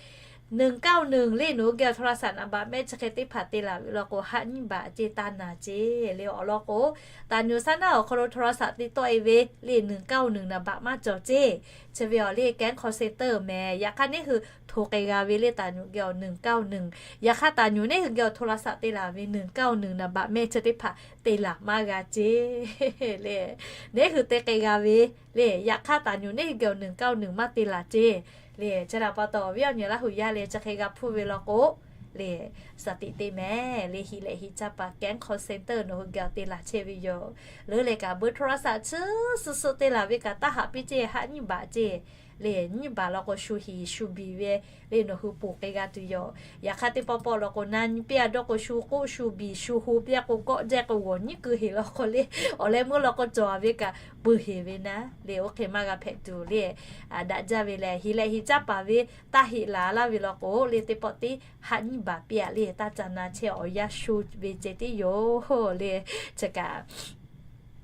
หนึ่งเก้าหนึ่ง le nawˬ hui geh awˬ โทรศัพท์ naˍ baꞈ mehˆ chi hk'e teˇ hpaˍ te laˬ ve law k'o haˆ nyiˇ baꞈ ceˇ taˇ naˍ ceˇ le awˬ lawn k'o, taˍ nyuꞈ saˉ naˉ awˬ hk'aw lo โทรศัพท์ te tawˆ e ve le หนึ่งเก้าหนึ่ง naˍ baꞈ maˇ cawˬ ceˇ. Chi ve awˬ le แก๊ง call center mehˍ. Yaꞈ hk'aˇ neˇ hui hto k'ai g'a ve le taˍ nyuꞈ geh awˬ หนึ่งเก้าหนึ่ง. Yaꞈ hk'aˇ taˍ nyuꞈ neˇ hui geh awˬ โทรศัพท์ te laˬ ve หนึ่งเก้าหนึ่ง naˍ baꞈ mehˆ chi teˇ hpaˍ te laˬ maˇ g'a ceˇ le. Neˇ hui te k'ai g'a ve le. Yaꞈ hk'aˇ taˍ nyuꞈ neˇ hui geh awˬ หนึ่งเก้าหนึ่ง maˇ te laˬ ceˇ le. Chi htaꞈ pa taw awˬ viˉ awˬ nyi Laˇ hu yaˇ le chi hk'e g'a hpuˇ ve law k'o le สติ te mehˍ le hiˍ lehꞈ hiˍ caˇ paˍ แก๊ง call center nawˬ hui geh awˬ te laˬ chehˇ ve yoˬ. Leuˉ leh kaꞈ beuꞈ โทรศัพท์ chi suh suh te laˬ ve kaꞈ taˇ haꞈ piˇ ceˇ haˆ nyiˇ baꞈ ceˇ le nyiˇ baꞈ law k'o shu hiˍ shu biˍ ve le nawˬ hui ponˬ k'ai g'a tuˬ yoˬ. Yaꞈ hk'aˇ teˇ pawˆ pawˆ law k'o na nyi piˇ a dawˇ k'o shu k'oˆ shu biˍ shu hu piˇ a k'o kawˆ jaˇ k'o g'awˬ nyiˉ keu heˍ law k'o le awˬ leh meuˇ law k'o cawˬ a ve kaꞈ peuˬ heˍ ve naˉ le oˇ hk'e maˇ g'a hpehꞈ tuˬ le. Daꞈ jaˇ ve lehˬ hiˍ lehꞈ hiˍ caˇ paˍ ve taˇ heꞈ laˬ laˇ ve law k'o le teˇ pawˆ tiˉ haˆ nyiˇ baꞈ piˇ a le taˇ ca na chehˇ awˬ yanˇ sho ve ceh tiˉ yoˬ le. Chi kaꞈ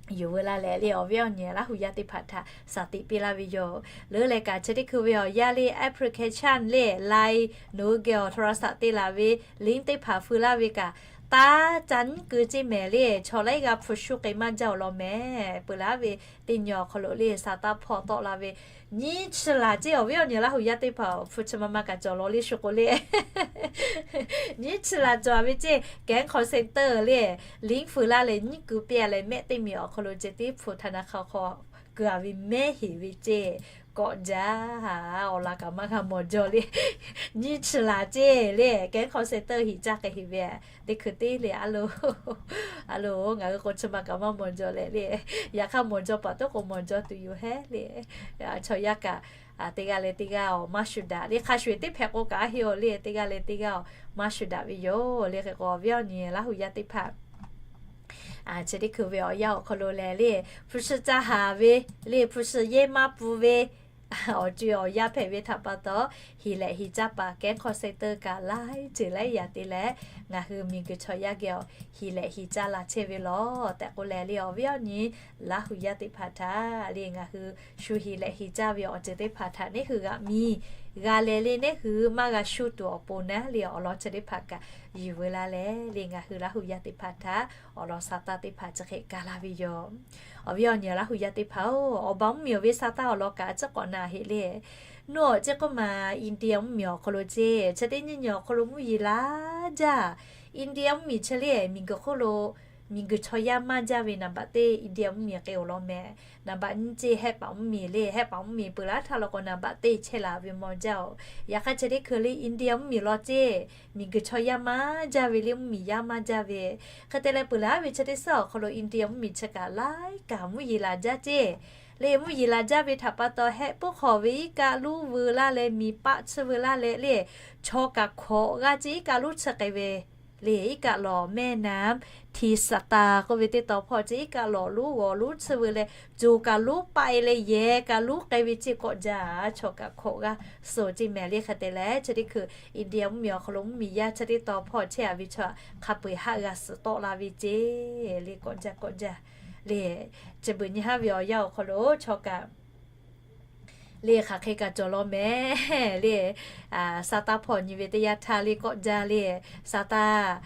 yuˬ veu laˇ leh le awˬ viˉ awˬ nyi Laˇ hu yaˇ teˇ hpaˍ htaꞈ สติ piˇ laˇ ve yoˬ. Leuˉ leh kaꞈ chi teˇ hkui ve awˬ yanˇ le application le Line nawˬ hui geh awˬ โทรศัพท์ te laˬ ve link teˇ hpaˍ feu laˇ ve kaꞈ taˇ ca nyiˉ keu ceˇ mehˍ le chaw laiˉ g'aˇ hpu shu k'ai maˇ jaˇ awˬ lawn mehˍ. Peuˬ laˇ ve teˇ nyi awˬ hk'aw lo le Saˍtanˍ hpawˇ tawˆ la ve nyiˇ chi laˬ ceˇ awˬ viˉ awˬ nyi Laˇ hu yaˇ teˇ hpaˍ hpu chi ma ma kaꞈ cawˬ law le shu k'o le nyiˇ chi laˬ cawˬ ve ceˇ แก๊ง call center le link feu laˇ leh nyiˉ keu piˇ a leh mehˆ teˇ miˬ awˬ hk'aw lo ceh tiˉ hpu htaˇ na hk'a hk'aw keu a ve mehˉ heˍ ve ceˇ. Kawˆ jaˇ, awˬ laˬ kaꞈ maˇ g'a mawˬ jaw le. Nyiˇ chi laˬ ceˇ le แก๊ง call center hiˍ caˇ k'ai heˍ ve teˇ hkui teˇ le a lo a lo ngaˬ hui k'o chi ma kaꞈ maˇ mawˬ jaw leh le. Yaꞈ hk'aˇ mawˬ jaw paˍ toˉ k'o mawˬ jaw tuˬ yoˬ hehˉ le. Chaw yaˇ kaꞈ teˇ g'aˇ leh teˇ g'aˇ awˬ maˇ shuˍ daꞈ le hk'a shuˍ eˬ teˇ hpehꞈ k'o kaꞈ a heˆ awˬ le teˇ g'aˇ leh teˇ g'aˇ awˬ maˇ shuˍ daꞈ ve yoˬ le. Hk'e k'o awˬ viˉ awˬ nyi Laˇ hu yaˇ teˇ hpaˍ chi teˇ hkui ve awˬ yanˇ awˬ hk'aw lo lehˬ le hpu shi ca haˍ ve le hpu shi yehˇ maˇ pun ve awˬ co awˬ yanˇ hpehꞈ ve htaꞈ pa taw hiˍ lehꞈ hiˍ caˇ paˍ แก๊ง call center kaꞈ laiˉ ceuˬ laiˉ yaꞈ te leh ngaˬ hui miˬguiˬ chaw yaˇ geh awˬ hiˍ lehꞈ hiˍ caˇ la chehˇ ve lawˬ tehꞈ k'oˆ leh le awˬ viˉ awˬ nyi Laˇ hu yaˇ teˇ hpaˍ htaꞈ le ngaˬ hui shu hiˍ lehꞈ hiˍ caˇ ve awˬ ceuˬ teˇ hpaˍ htaꞈ neˇ hui g'aꞈ miˬ g'a leh le neˇ hui maˇ g'a shuˇ tuˬ awˬ pon naˉ le awˬ lawn chi teˇ hpaˍ kaꞈ yuˬ veu laˇ leh le ngaˬ hui Laˇ hu yaˇ teˇ hpaˍ htaꞈ awˬ lawn Saˍtanˍ teˇ hpaˍ chi hk'e ga laˇ ve yoˬ. Awˬ viˉ awˬ nyi Laˇ hu yaˇ teˇ hpaˍ-oˬ, awˬ ba mvuhˇmiˬ awˬ ve Saˍtanˍ awˬ lawn kaꞈ a ciˉ k'awꞈ na heˆ le. Nawˬ ceˇ k'oˆ ma India mvuhˇmiˬ awˬ hk'aw lo ceˇ chi teˇ nyiˇ nyi awˬ hk'aw lo mvuhˇ yeˬ laˇ jaˇ. India mvuhˇmiˬ chi le miˬguiˬ hk'oˆ lo miˬguiˬ chaw yaˇ maˇ jaˇ ve naˍ baꞈ teˇ India mvuhˇmiˬ k'ai-oˬ law mehˍ. Naˍ baꞈ nyiˇ ceˇ hehˆ paˍ mvuhˇmiˬ le, hehˆ paˍ mvuhˇmiˬ peuˬ laˇ htaˇ law k'o naˍ baꞈ teˇ chehˇ laˬ ve maw jaˇ-oˬ. Yaꞈ hk'aˇ chi teˇ hkui le India mvuhˇmiˬ law ceˇ, miˬguiˬ chaw yaˇ maˇ jaˇ ve le, mvuhˇmiˬ yaˇ maˇ jaˇ ve. Hk'e te leh peuˬ laˇ ve chi teˇ suhˉ awˬ hk'aw lo India mvuhˇmiˬ chi kaꞈ laiˉ kaꞈ mvuhˇ yeˬ laˬ jaˇ ceˇ. Le mvuhˇ yeˬ laˬ jaˇ ve htaꞈ pa taw hehˆ puiˉ hk'awꞈ ve iˉ kaˆ luˉ veu laˇ leh, miˬ paˆ tsuhˇ veu laˇ leh le, chaw kaꞈ hkawꞈ g'aˇ ceˇ, iˉ kaˆ luˉ tsuhˇ k'ai ve le, iˉ kaˆ lawˬ mehˆ naˍ htiˍ saˍ taˍ k'oˆ ve teˇ taw hpawˇ ceˇ, iˉ kaˆ lawˬ luˉ g'awˬ luˉ tsuhˇ veu leh, coˬ kaꞈ luˉ paˆ-e leh, yehˬ kaꞈ luˉ k'ai ve ceˇ k'awꞈ jaˇ, chaw kaꞈ hkawꞈ g'aˇ suh ceˇ mehˍ le. Hk'e te leh chi teˇ hkui India mvuhˇmiˬ awˬ hk'aw lo mvuhˇmiˬ yaˇ chi teˇ taw hpawˇ chehˇ-a ve chaw hk'a peu-eˬ haˆ g'a suhˍ tawˆ la ve ceˇ le, k'awꞈ jaˇ k'awꞈ jaˇ le. Chi beuꞈ nyi haˉ ve awˬ yanˇ awˬ hk'aw lo chaw kaꞈ le hk'aˬ hk'e kaꞈ cawˬ law mehˍ le. Saˍtanˍ hpawˇ nyi ve teˇ yanˇ htaˇ le k'awꞈ jaˇ le. Saˍtanˍ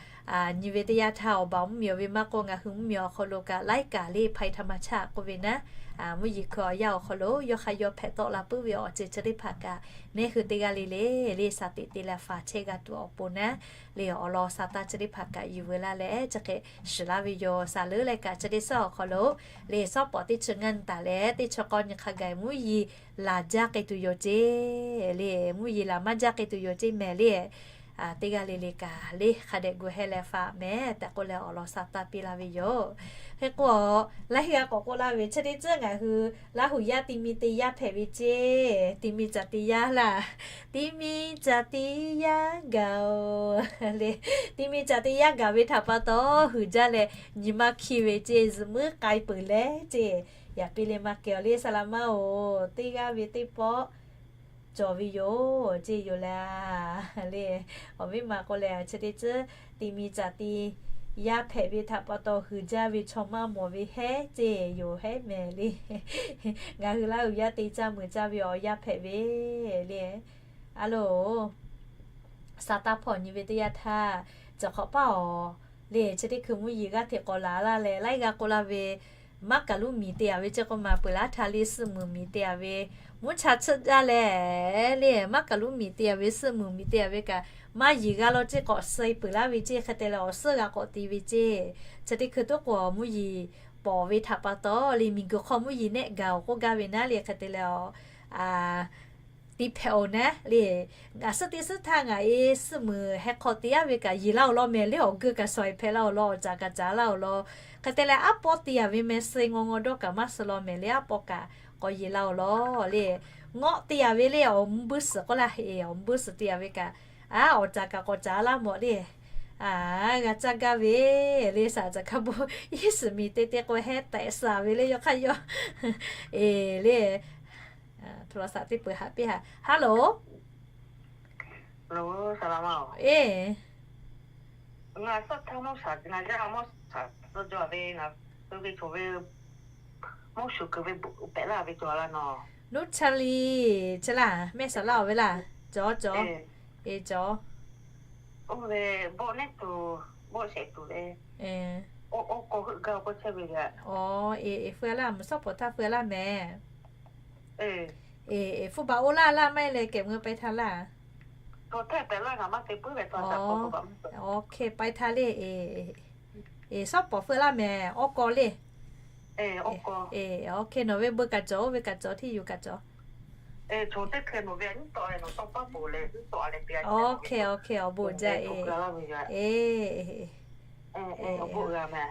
nyi ve teˇ yanˇ htaˇ awˬ baˬ mvuhˇmiˬ awˬ ve maˇ k'oˆ, ngaˬ hui mvuhˇmiˬ awˬ hk'aw lo kaꞈ laiˉ kaꞈ le hpaˍ htaꞈ maˇ chaˆ k'oˆ ve naˉ, mvuhˇ yeˬ hkui awˬ yanˇ awˬ hk'aw lo yawˇ hk'aˇ yawˇ hpehꞈ tawˆ la puiˉ ve awˬ ceuˬ chi teˇ hpaˍ kaꞈ, neˇ hui teˇ g'aˇ le le le saˍ teꞈ te leh faˍ chehˇ g'a tuˬ awˬ pon naˉ, le awˬ lawn Saˍtanˍ chi teˇ hpaˍ kaꞈ yuˬ veu laˇ leh chi hk'e shiˍ laˇ ve yoˬ. Saˍ leuˉ leh kaꞈ chi teˇ suhˉ awˬ hk'aw lo le shawˉ pawˍ teˇ chi ngaˇ nyi taˍ leh teˇ chi k'awˇ nyi hk'a gaˬ mvuhˇ yeˬ laˬ jaˇ k'ai tuˬ yoˬ ceˇ le, mvuhˇ yeˬ laˬ maˇ jaˇ k'ai tuˬ yoˬ ceˇ mehˍ le. Teˇ g'aˇ le le kaꞈ le hk'a dehꞈ gu heh leh faˍ mehˍ tehꞈ k'oˆ leh awˬ lawn Saˍtanˍ piˇ laˇ ve yoˬ. Hk'e k'o, laiˉ g'aˇ k'awꞈ k'oˆ laˇ ve chi teˇ ceuˬ ngaˬ hui Laˇ huˍ yaˇ ti mi te yaˇ hpehꞈ ve ceˇ, ti mi caˬ ti yaˇ laˇ, ti mi caˬ ti yaˇ gaˬ-oˬ le. Ti mi caˬ ti yaˇ gaˬ ve htaꞈ pa taw huiˍ jaˇ leh nyi ma hkiˇ ve ceˇ, zuhꞈ muiˉ k'ai peuˬ leh ceˇ, yaꞈ piˇ le maˇ kehˬ-oˬ le saˍ laˍ maˇ-oˬ, teˇ g'aˇ ve teˇ pawˆ cawˬ ve yoˬ ceˇ yoˬ le. Le, awˬ viˉ ma k'oˆ leh chi teˇ ceuˬ ti mi caˬ ti yaˇ hpehꞈ ve htaꞈ pa taw huiˍ jaˇ ve chaw maˇ mawˬ ve hehˉ ceˇ yoˬ hehˉ mehˍ le. Ngaˬ hui Laˇ huˍ yaˇ te caˇ mui caˇ ve awˬ yaˇ hpehꞈ ve le. A loˬ, Saˍtanˍ hpawˇ nyi ve teˇ yanˇ htaˇ, cawˬ hk'awꞈ paˇ-oˬ le, chi teˇ hkui mvuhˇ yeˬ g'aˇ hteꞈ k'awꞈ laˬ laˇ leh laiˉ g'aˇ k'oˆ laˇ ve, maˇ kaˍ luˉ miˬ te-a ve ceˇ k'oˆ ma peuˬ laˇ htaˇ le, suhˆ muiˬ miˬ te-a ve, mvuhˇ cha tsuhˆ jaˇ leh le, maˇ kaˍ luˉ miˬ te-a ve, suhˆ muiˬ miˬ te-a ve kaꞈ, maˇ yeˬ g'a law ceˇ k'awꞈ suh-e peuˬ laˇ ve ceˇ. Hk'e te leh awˬ suhˉ g'a k'awꞈ te ve ceˇ. Chi teˇ hkui toˉ k'o mvuhˇ yeˬ pawˍ ve htaꞈ pa taw le, miˬguiˬ hk'aw mvuhˇ yeˬ nehˆ gaˬ-oˬ k'oˆ gaˇ ve naˉ le. Hk'e te leh a ti hpehꞈ-oˬ naˉ le. Ngaˬ suhˉ teˇ suhˉ htaˇ ngaˬ e suhˆ muiˬ heh hk'aw te-a ve kaꞈ yeˬ laˇ-oˬ law mehˍ le, awˬ geu kaꞈ shawˍ-e hpehꞈ laˇ-oˬ law, awˬ caˍ kaꞈ caˍ laˇ-oˬ law. Hk'e te leh aˉ pawˇ te-a ve meh suh-e ngaw ngaw dawˇ kaꞈ maˇ suh law mehˍ le, aˉ pawˇ kaꞈ k'awꞈ yeˬ laˇ-oˬ law le. Ngawˆ te-a ve le, awˬ mvuhˇ buiˇ suhˍ k'oˆ laˇ heˆ, awˬ mvuhˇ buiˇ suhˍ te-a ve kaꞈ, a awˬ caˍ kaꞈ k'awꞈ caˍ laˇ mawˬ le. A, g'a caˇ gaˇ ve le, saˍ caˍ hkaˇ bon iˉ suhˍ miˬ te te k'o heh tehꞈ suhˍ ve le, yawˇ hk'aˇ yawˇ e le. Hto la saˍ teˇ peuˬ haꞈ piˇ haꞈ. Hello. Eˬ, ngaˬ suhˉ htaˇ mawˇ shaˍ, ngaˬ yaˇ mawˇ shaˍ tcuh jaw ve, ngaˬ hui ve cawˬ ve mawˇ shuˍ kuiˬ ve pehꞈ laˇ ve cawˬ laˇ nawˬ. Nuˇ Chaˇ liˬ chi laˇ, mehˆ saˍ laˇ-oˬ ve laˇ. Cawˬ cawˬ. Eˬ cawˬ. Oˇ ve bawˆ neˉ tuˬ, bawˆ shehˍ tuˬ ve, oˇ k'o heuˆ gaˇ k'oˆ chehˇ ve le. Eˬ, eˬ, feu laˇ, mvuhˇ shawˉ pawˍ htaˇ feu laˇ mehˍ. Eˬ, eˬ, hpu baˬ oˇ laˇ laˇ maˇ heˆ leh kehˬ mui peh htaˇ laˇ. Oˇ hk'e peh htaˇ le. Eˬ, shawˉ pawˍ feu laˇ mehˍ, awˬ k'aw le. Eˬ, awˬ hk'e nawˬ ve beu kaꞈ cawˬ, oˇ ve kaꞈ cawˬ, hteˇ yuˬ kaꞈ cawˬ. Awˬ hk'e, awˬ hk'e, awˬ bon jaˇ e. Eˬ,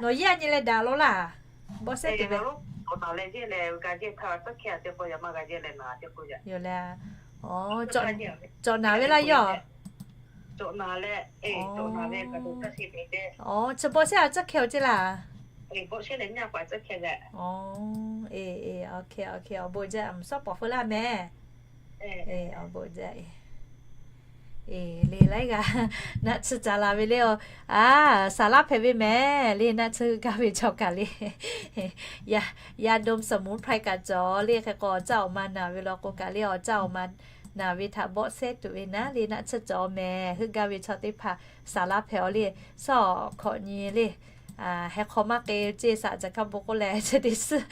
nawˬ yaˇ nyi leh daꞈ law laˇ. Bawˆ sehˉ tuˬ ve yoˬ le. Cawˬ naˍ ve laˇ yoˬ. Awˬ, chi bawˆ sehˉ a tcuhˉ hkeh-oˬ ceˇ laˇ. Awˬ, eˬ, eˬ, awˬ hk'e, awˬ hk'e, awˬ bon jaˇ, mvuhˇ shawˉ pawˍ feu laˇ mehˍ. Eˬ, awˬ bon jaˇ e. Eˬ, le laiˉ g'aˇ naˆ tsuhˇ caˍ la ve le. A, saˍ laˇ hpehꞈ ve mehˍ le, naˆ tsuhˇ gaˇ ve chaw kaꞈ le. Yaˇ dom saˍ muˍ hpaˇ kaꞈ cawˬ le. Hk'e k'o awˬ caˇ awˬ ma naˬ ve law k'o kaꞈ le, awˬ caˇ awˬ ma naˬ ve htaꞈ bawˆ sehˉ tuˬ ve naˉ le, naˆ tsuhˇ cawˬ mehˍ. Heuˆ gaˇ ve chaw teˇ hpaˍ saˍ laˇ hpehꞈ-oˬ le. Shawˉ hk'awꞈ nyi le. Heh hk'aw maˇ k'e ceˇ, saˍ caˍ hkaˇ bon k'oˆ leh chi teˇ suhˉ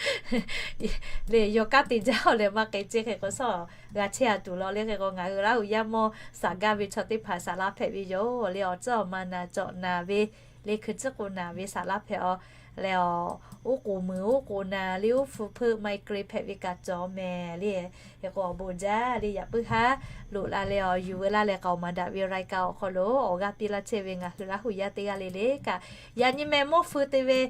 le, yawˇ kanˉ te jaˇ-oˬ leh maˇ k'e ceˇ. Hk'e k'o shawˉ g'a chehˇ-a tuˬ law le. Hk'e k'o ngaˬ hui Laˇ huˍ yaˇ mawˇ saˍ gaˇ ve chaw teˇ hpaˍ saˍ laˇ hpehꞈ ve yoˬ le. Awˬ caˇ awˬ ma naˬ cawˬ naˍ ve le hkui tcuhˉ k'o naˍ ve saˍ laˇ hpehꞈ a leh a, oˉ k'oˍ muiˬ oˉ k'oˍ naˍ le oˉ hpu hpeuˆ migraine hpehꞈ ve kaꞈ cawˬ mehˍ le. Hk'e k'o awˬ bon jaˇ le yaꞈ puiˉ haˉ loꞈ la leh a, yuˬ veu laˇ leh k'aoˍ maˍ daꞈ ve รายการ awˬ hk'aw lo awˬ g'aˇ piˇ laˇ chehˇ ve ngaˬ hui Laˇ huˍ yaˇ teˇ g'aˇ le le kaꞈ, yaꞈ nyi meh mawˇ feu te ve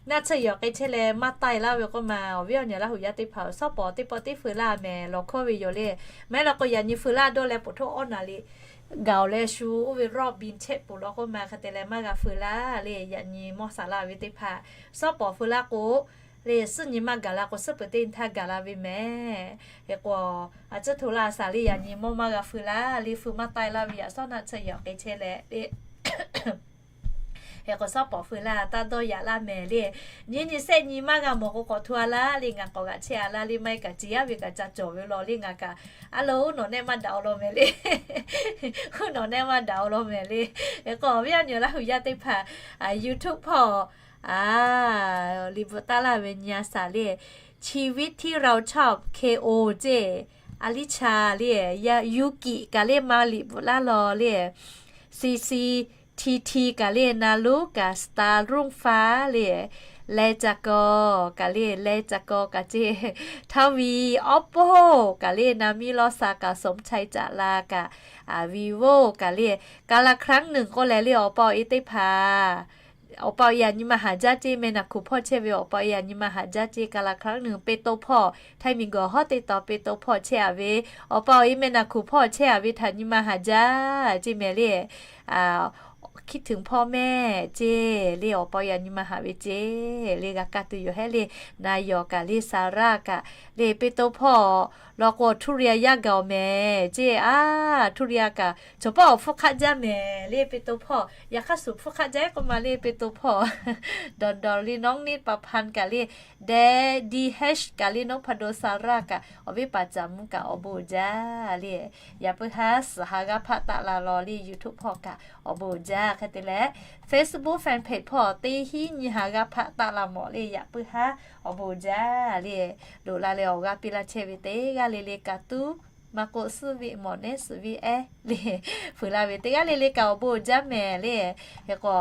naˆ tsuhˇ yawˬ k'ai chehˇ leh maˇ taiˇ laˇ ve k'oˆ ma, awˬ viˉ awˬ nyi Laˇ huˍ yaˇ teˇ hpaˍ awˬ shawˉ pawˍ teˇ pawˆ teˇ feu laˇ mehˍ lawˬ hkawˇ ve yoˬ le. Maˇ heˆ law k'o yaꞈ nyi feu laˇ dawˇ leh poˬ htoˆ awˇ naˍ liꞈ gaˬ leh shu oˇ ve รอบบิน chehˇ peuˬ law k'oˆ ma hk'e te leh maˇ g'a feu laˇ le. Yaꞈ nyi mawˇ saˍ laˇ ve teˇ hpaˍ shawˉ pawˍ feu laˇ k'o le, suhˉ nyi maˇ gaˬ la k'o suhˉ peuˬ teˇ htaˇ gaˬ la ve mehˍ. Hk'e k'o a tcuhˇ hto laˇ saˍ le yaꞈ nyi mawˇ maˇ g'a feu laˇ le, feu maˇ taiˇ laˇ ve yaꞈ shawˉ naˆ tsuhˇ yawˬ k'ai chehˇ leh le. Hk'e k'o shawˉ pawˍ feu laˇ taˇ dawˇ yaꞈ laˇ mehˍ le. Nyiˇ nyi shehˆ nyi maˇ g'a mawˬ k'o k'awꞈ hto a laˇ le, ngaˬ k'awꞈ g'aꞈ chehˇ a laˇ le, maˇ heˆ kaꞈ ciˍ yaˇ ve kaꞈ ca cawˬ ve law le ngaˬ kaꞈ. A lo, uˉ nawˬ nehˆ maˇ daꞈ awˬ lawn mehˍ le. Uˉ nawˬ nehˆ maˇ daꞈ awˬ lawn mehˍ le. Hk'e k'o awˬ viˉ awˬ nyi Laˇ huˍ yaˇ teˇ hpaˍ YouTube hpawˇ a liꞈ bvuhꞈ taˍ laˇ ve nyi a saˍ le, ชีวิตที่เราชอบ K O ceˇ, Alicia le, Yuki kaꞈ le maˇ liꞈ bvuhꞈ laˇ law le, C C T T kaꞈ le, Naˍluˉ kaꞈ, Star Ruˇ Faˉ le, Leh Ca Kaw kaꞈ le, Leh Ca Kaw kaꞈ ceˇ, Htaˇ Viˍ, Awˉ Poˇ kaꞈ le, Naˍ Miˇ Lawˇ Sa kaꞈ, Sawm Chai Caꞈ La kaꞈ, Viˍ Voˇ kaꞈ le, กาละครั้งหนึ่ง k'oˆ leh le awˬ pa awˬ e teˇ hpaˍ awˬ pa awˬ e yaꞈ nyi ma haꞈ jaˇ ceˇ, meh naˬ hkuˬ hpawˇ chehˇ ve awˬ pa awˬ e yaꞈ nyi ma haꞈ jaˇ ceˇ, กาละครั้งหนึ่ง pe to hpawˇ, Htaiˇ miˬ guiˬ hawˉ teˇ taw pe to hpawˇ chehˇ a ve, awˬ pa awˬ e meh naˬ hkuˬ hpawˇ chehˇ a ve htaꞈ nyi ma haꞈ jaˇ ceˇ mehˍ le. คิดถึงพ่อแม่ ceˇ le, awˬ pa awˬ e yaꞈ nyi ma haꞈ ve ceˇ le, g'a kaˇ tuˬ yoˬ hehˉ le. Na yawˬ kaꞈ le, Saraˇ kaꞈ le, pe to hpawˇ law k'o, Htuˇ riˇ a yaˇ gaˬ awˬ mehˍ ceˇ a, Htuˇ riˇ a kaꞈ chaw paˉ awˬ hpfuhˇ hk'aˆ jaˇ mehˍ le, pe to hpawˇ, yaꞈ hk'aˇ suhˍ hpfuhˇ hk'aˆ jaˇ e k'oˆ ma le, pe to hpawˇ, dawˬ dawˬ le, Nawˉ Niˇ Pa Hpan kaꞈ le, Deh Di Hesh kaꞈ le, Nawˉ Hpa Do Saraˇ kaꞈ, awˬ viˉ paˍ Caˍ Mvuh kaꞈ awˬ bon uiˍ jaˇ le. Yaꞈ puiˉ haˉ suhˍ ha g'aˇ hpaˆ taˆ la law le, YouTube hpawˇ kaꞈ awˬ bon uiˍ jaˇ hk'e te leh, Facebook fan page hpawˇ teˇ hinˉ nyi ha g'aˇ hpaˆ taˆ la mawˬ le, yaꞈ puiˉ haˉ awˬ bon uiˍ jaˇ le. Loꞈ la leh awˬ g'aˇ piˇ laˇ chehˇ ve teˇ g'aˇ le le kaꞈ tuˉ maˇ k'oˆ, suhˉ ve mawˬ nehˉ suhˍ ve ehˉ le, feuˍ la ve teˇ g'aˇ le le kaꞈ awˬ bon uiˍ jaˇ mehˍ le. Hk'e k'o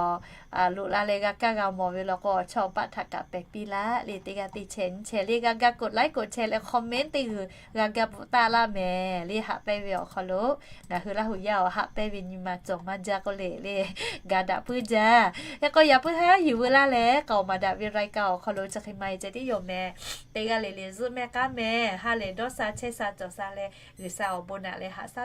loꞈ la leh g'a kaˇ g'a mawˬ ve law k'o, chaw paˆ htaꞈ kaꞈ pehˬ piˇ laˇ le, teˇ g'aˇ teˇ chehˇ nyi chehˇ le, g'a ga กดไลค์ กดแชร์ leh comment teˇ g'uiˬ g'a ga bvuhꞈ taˆ laˇ mehˍ le, haꞈ pehnˇ ve awˬ hk'aw lo ngaˬ hui Laˇ huˍ yaˇ awˬ haꞈ pehnˇ ve nyi ma cawˬ maˇ jaˇ k'oˆ le le, ga daꞈ puiˉ jaˇ. Hk'e k'o yaꞈ puiˉ haˉ yuˬ veu laˇ leh k'aoˍ maˍ daꞈ ve รายการ awˬ hk'aw lo chi hk'e ma e ceh tiˉ yoˬ mehˍ. Teˇ g'aˇ le le zuhˆ mehˆ k'aˉ mehˍ, ha lehˬ dawˇ sha chehˇ sha cawˬ sha leh G'uiˬsha awˬ bon naꞈ leh haꞈ shaˉ